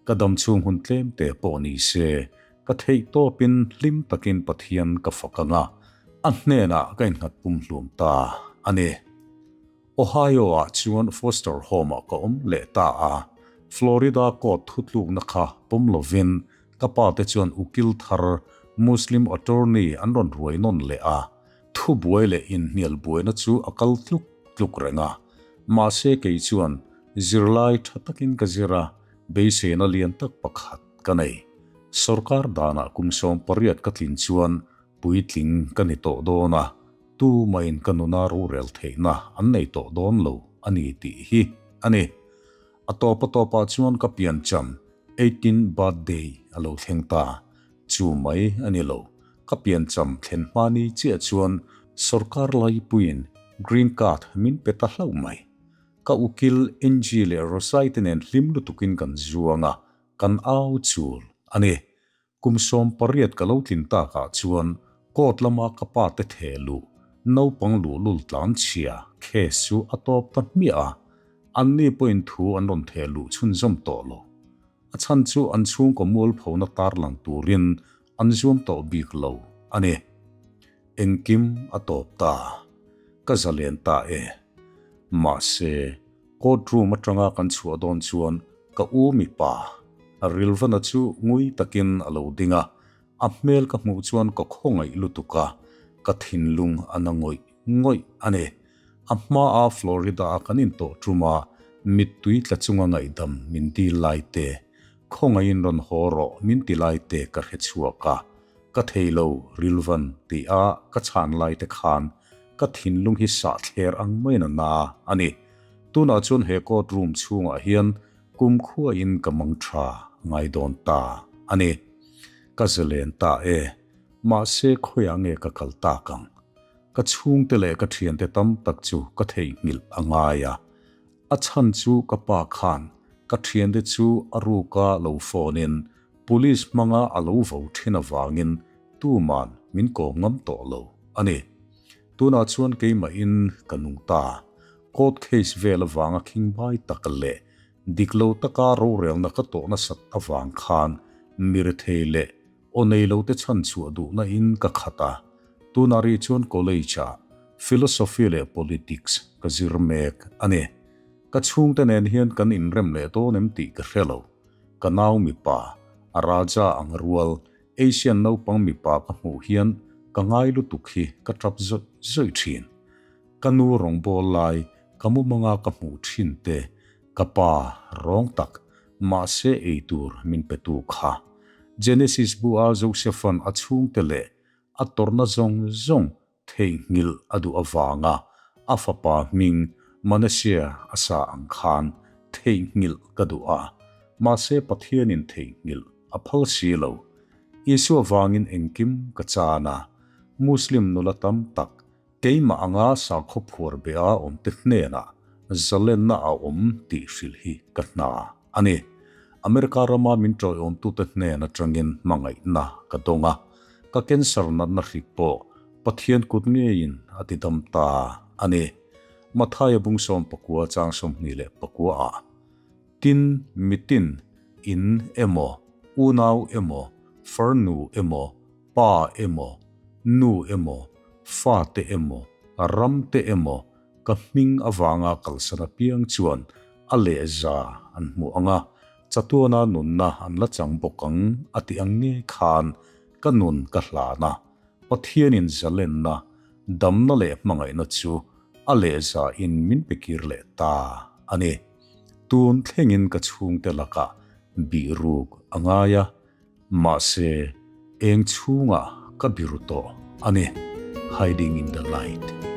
Ka dam chhung hun tlem te pawh ni se, ka theih tawpin hlim takin Pathian ka fak ang a, a hnenah ka innghat pumhlum ta a ni. Ohio-ah chuan foster home-ah ka awm leh ta a, Florida court thutlukna kha pawm lovin ka pate chuan ukil thar Muslim attorney an rawn ruai nawn leh a, thubuai leh inhnial buaina chu a kal tluk tluk reng a. Mahse kei chuan zirlai tha takin ka zir a, beiseina lian tak pakhat ka nei. Sorkar danah kum 18 ka tlin chuan puitling ka ni tawh dawn a, Tumahin ka nuna rorel theihna an nei tawh dawn lo a ni tih hi a ni. A tawp a tawpah chuan ka piancham 18 birthday a lo thleng ta. Chu mai a ni lo, ka piancham thlen hma ni chiah chuan sorkar laipuiin green card min pe ta hlauh mai. Ka ukil Angie leh Rosai te nen hlim lutukin kan zuang a, kan au chul a ni. Kum 18 ka lo tlin takah chuan court lama ka pa te theh luh, naupang luhlul tlan chhia case chu a tawp ta hmiah a, anni pawhin thu an rawn theh luh chhunzawm tawh lo. A chhan chu an chhungkaw mualphona tarlang turin an zuam tawh bik lo a ni. Engkim a tawp ta. Ka zalen ta e. Mahse, court room atanga kan chhuah dawn chuan ka u mipa, Rilvana chu ngui takin a lo ding a, a hmel ka hmuh chuan ka khawngaih lutuk a, ka thinlung a na ngawih ngawih a ni. A hmaa Florida-a kan intawh ṭuma mittui tla chunga ngaihdam min dil lai te, Khawngaihin rawn haw rawh min ti lai te ka hre chhuak a, ka thei lo Rilvan tih a ka chhan lai te khan ka thinlung hi sah thler ang maiin a na a ni. Tunah chuan he court room chhungah hian kumkhuain ka mang tha ngai dawn ta a ni. Ka zalen ta e, mahse khawiah nge ka kal tak ang? Ka chhungte leh ka thiante tam tak chu ka theihnghilh a ngai a. A chhan chu ka pa khan ka thiante chu a ruka lo phone in police hmanga a lo vo thin avangin tuman min kawm ngam tawh lo a ni. Tunah chuan keimahin ka nung ta. Court case vel avanga khingbai tak leh dik lo taka rorelna ka tawh nasat avang khan mirethei leh aw nei lo te chhan chhuah duhna in ka khat a. Tunah rih chuan college ah Philosophy leh Politics ka zir mek a ni. Ka chhungte nen hian kan inrem leh dawn em tih ka hre lo. Ka nau mipa, Raja ang rual, Asian naupang mipa ka hmuh hian ka ngai lutuk hi ka tap zawih zawih thin. Ka nu rawngbawl lai ka mumanga ka hmuh thin te, ka pa rawng tak, mahse eitur min petu kha. Genesis bu a Joseph-a'n a chhungte leh a tawrhna zawng zawng theihnghilh a duh avanga a fapa hming Manasseh a sa ang khan theihnghilh ka duh a, mahse Pathianin theihnghilh a phal si lo. Isua vangin engkim ka chan a, Muslim nula tam tak keimah anga sakhaw phuar be a awmte hnenah zalenna a awm tih hrilh hi ka hna a ni. America rama min tawiawmtute hnen atangin hmangaihna ka dawng a, ka cancer natna hrik pawh. Pathian kut ngeiin a tidam ta a ni. Mathaia bung 19 chang 29 ah, Tin, mitin, in emaw, unau emaw, farnu emaw, pa emaw, nu emaw, fate emaw, ramte emaw, ka hming avanga kalsan apiang chuan a lehza an hmu ang a, chatuana nunna an la chang bawk ang a ti ang ngei khan ka nun ka hlan a, Pathianin zalenna, damna leh hmangaihna chu a lehza in min pe kir leh ta a ni. Tun thlengin ka chhungte lakah bihruk a ngai a, Mahse, eng chhungah ka biru tawh a ni, Hiding in the light.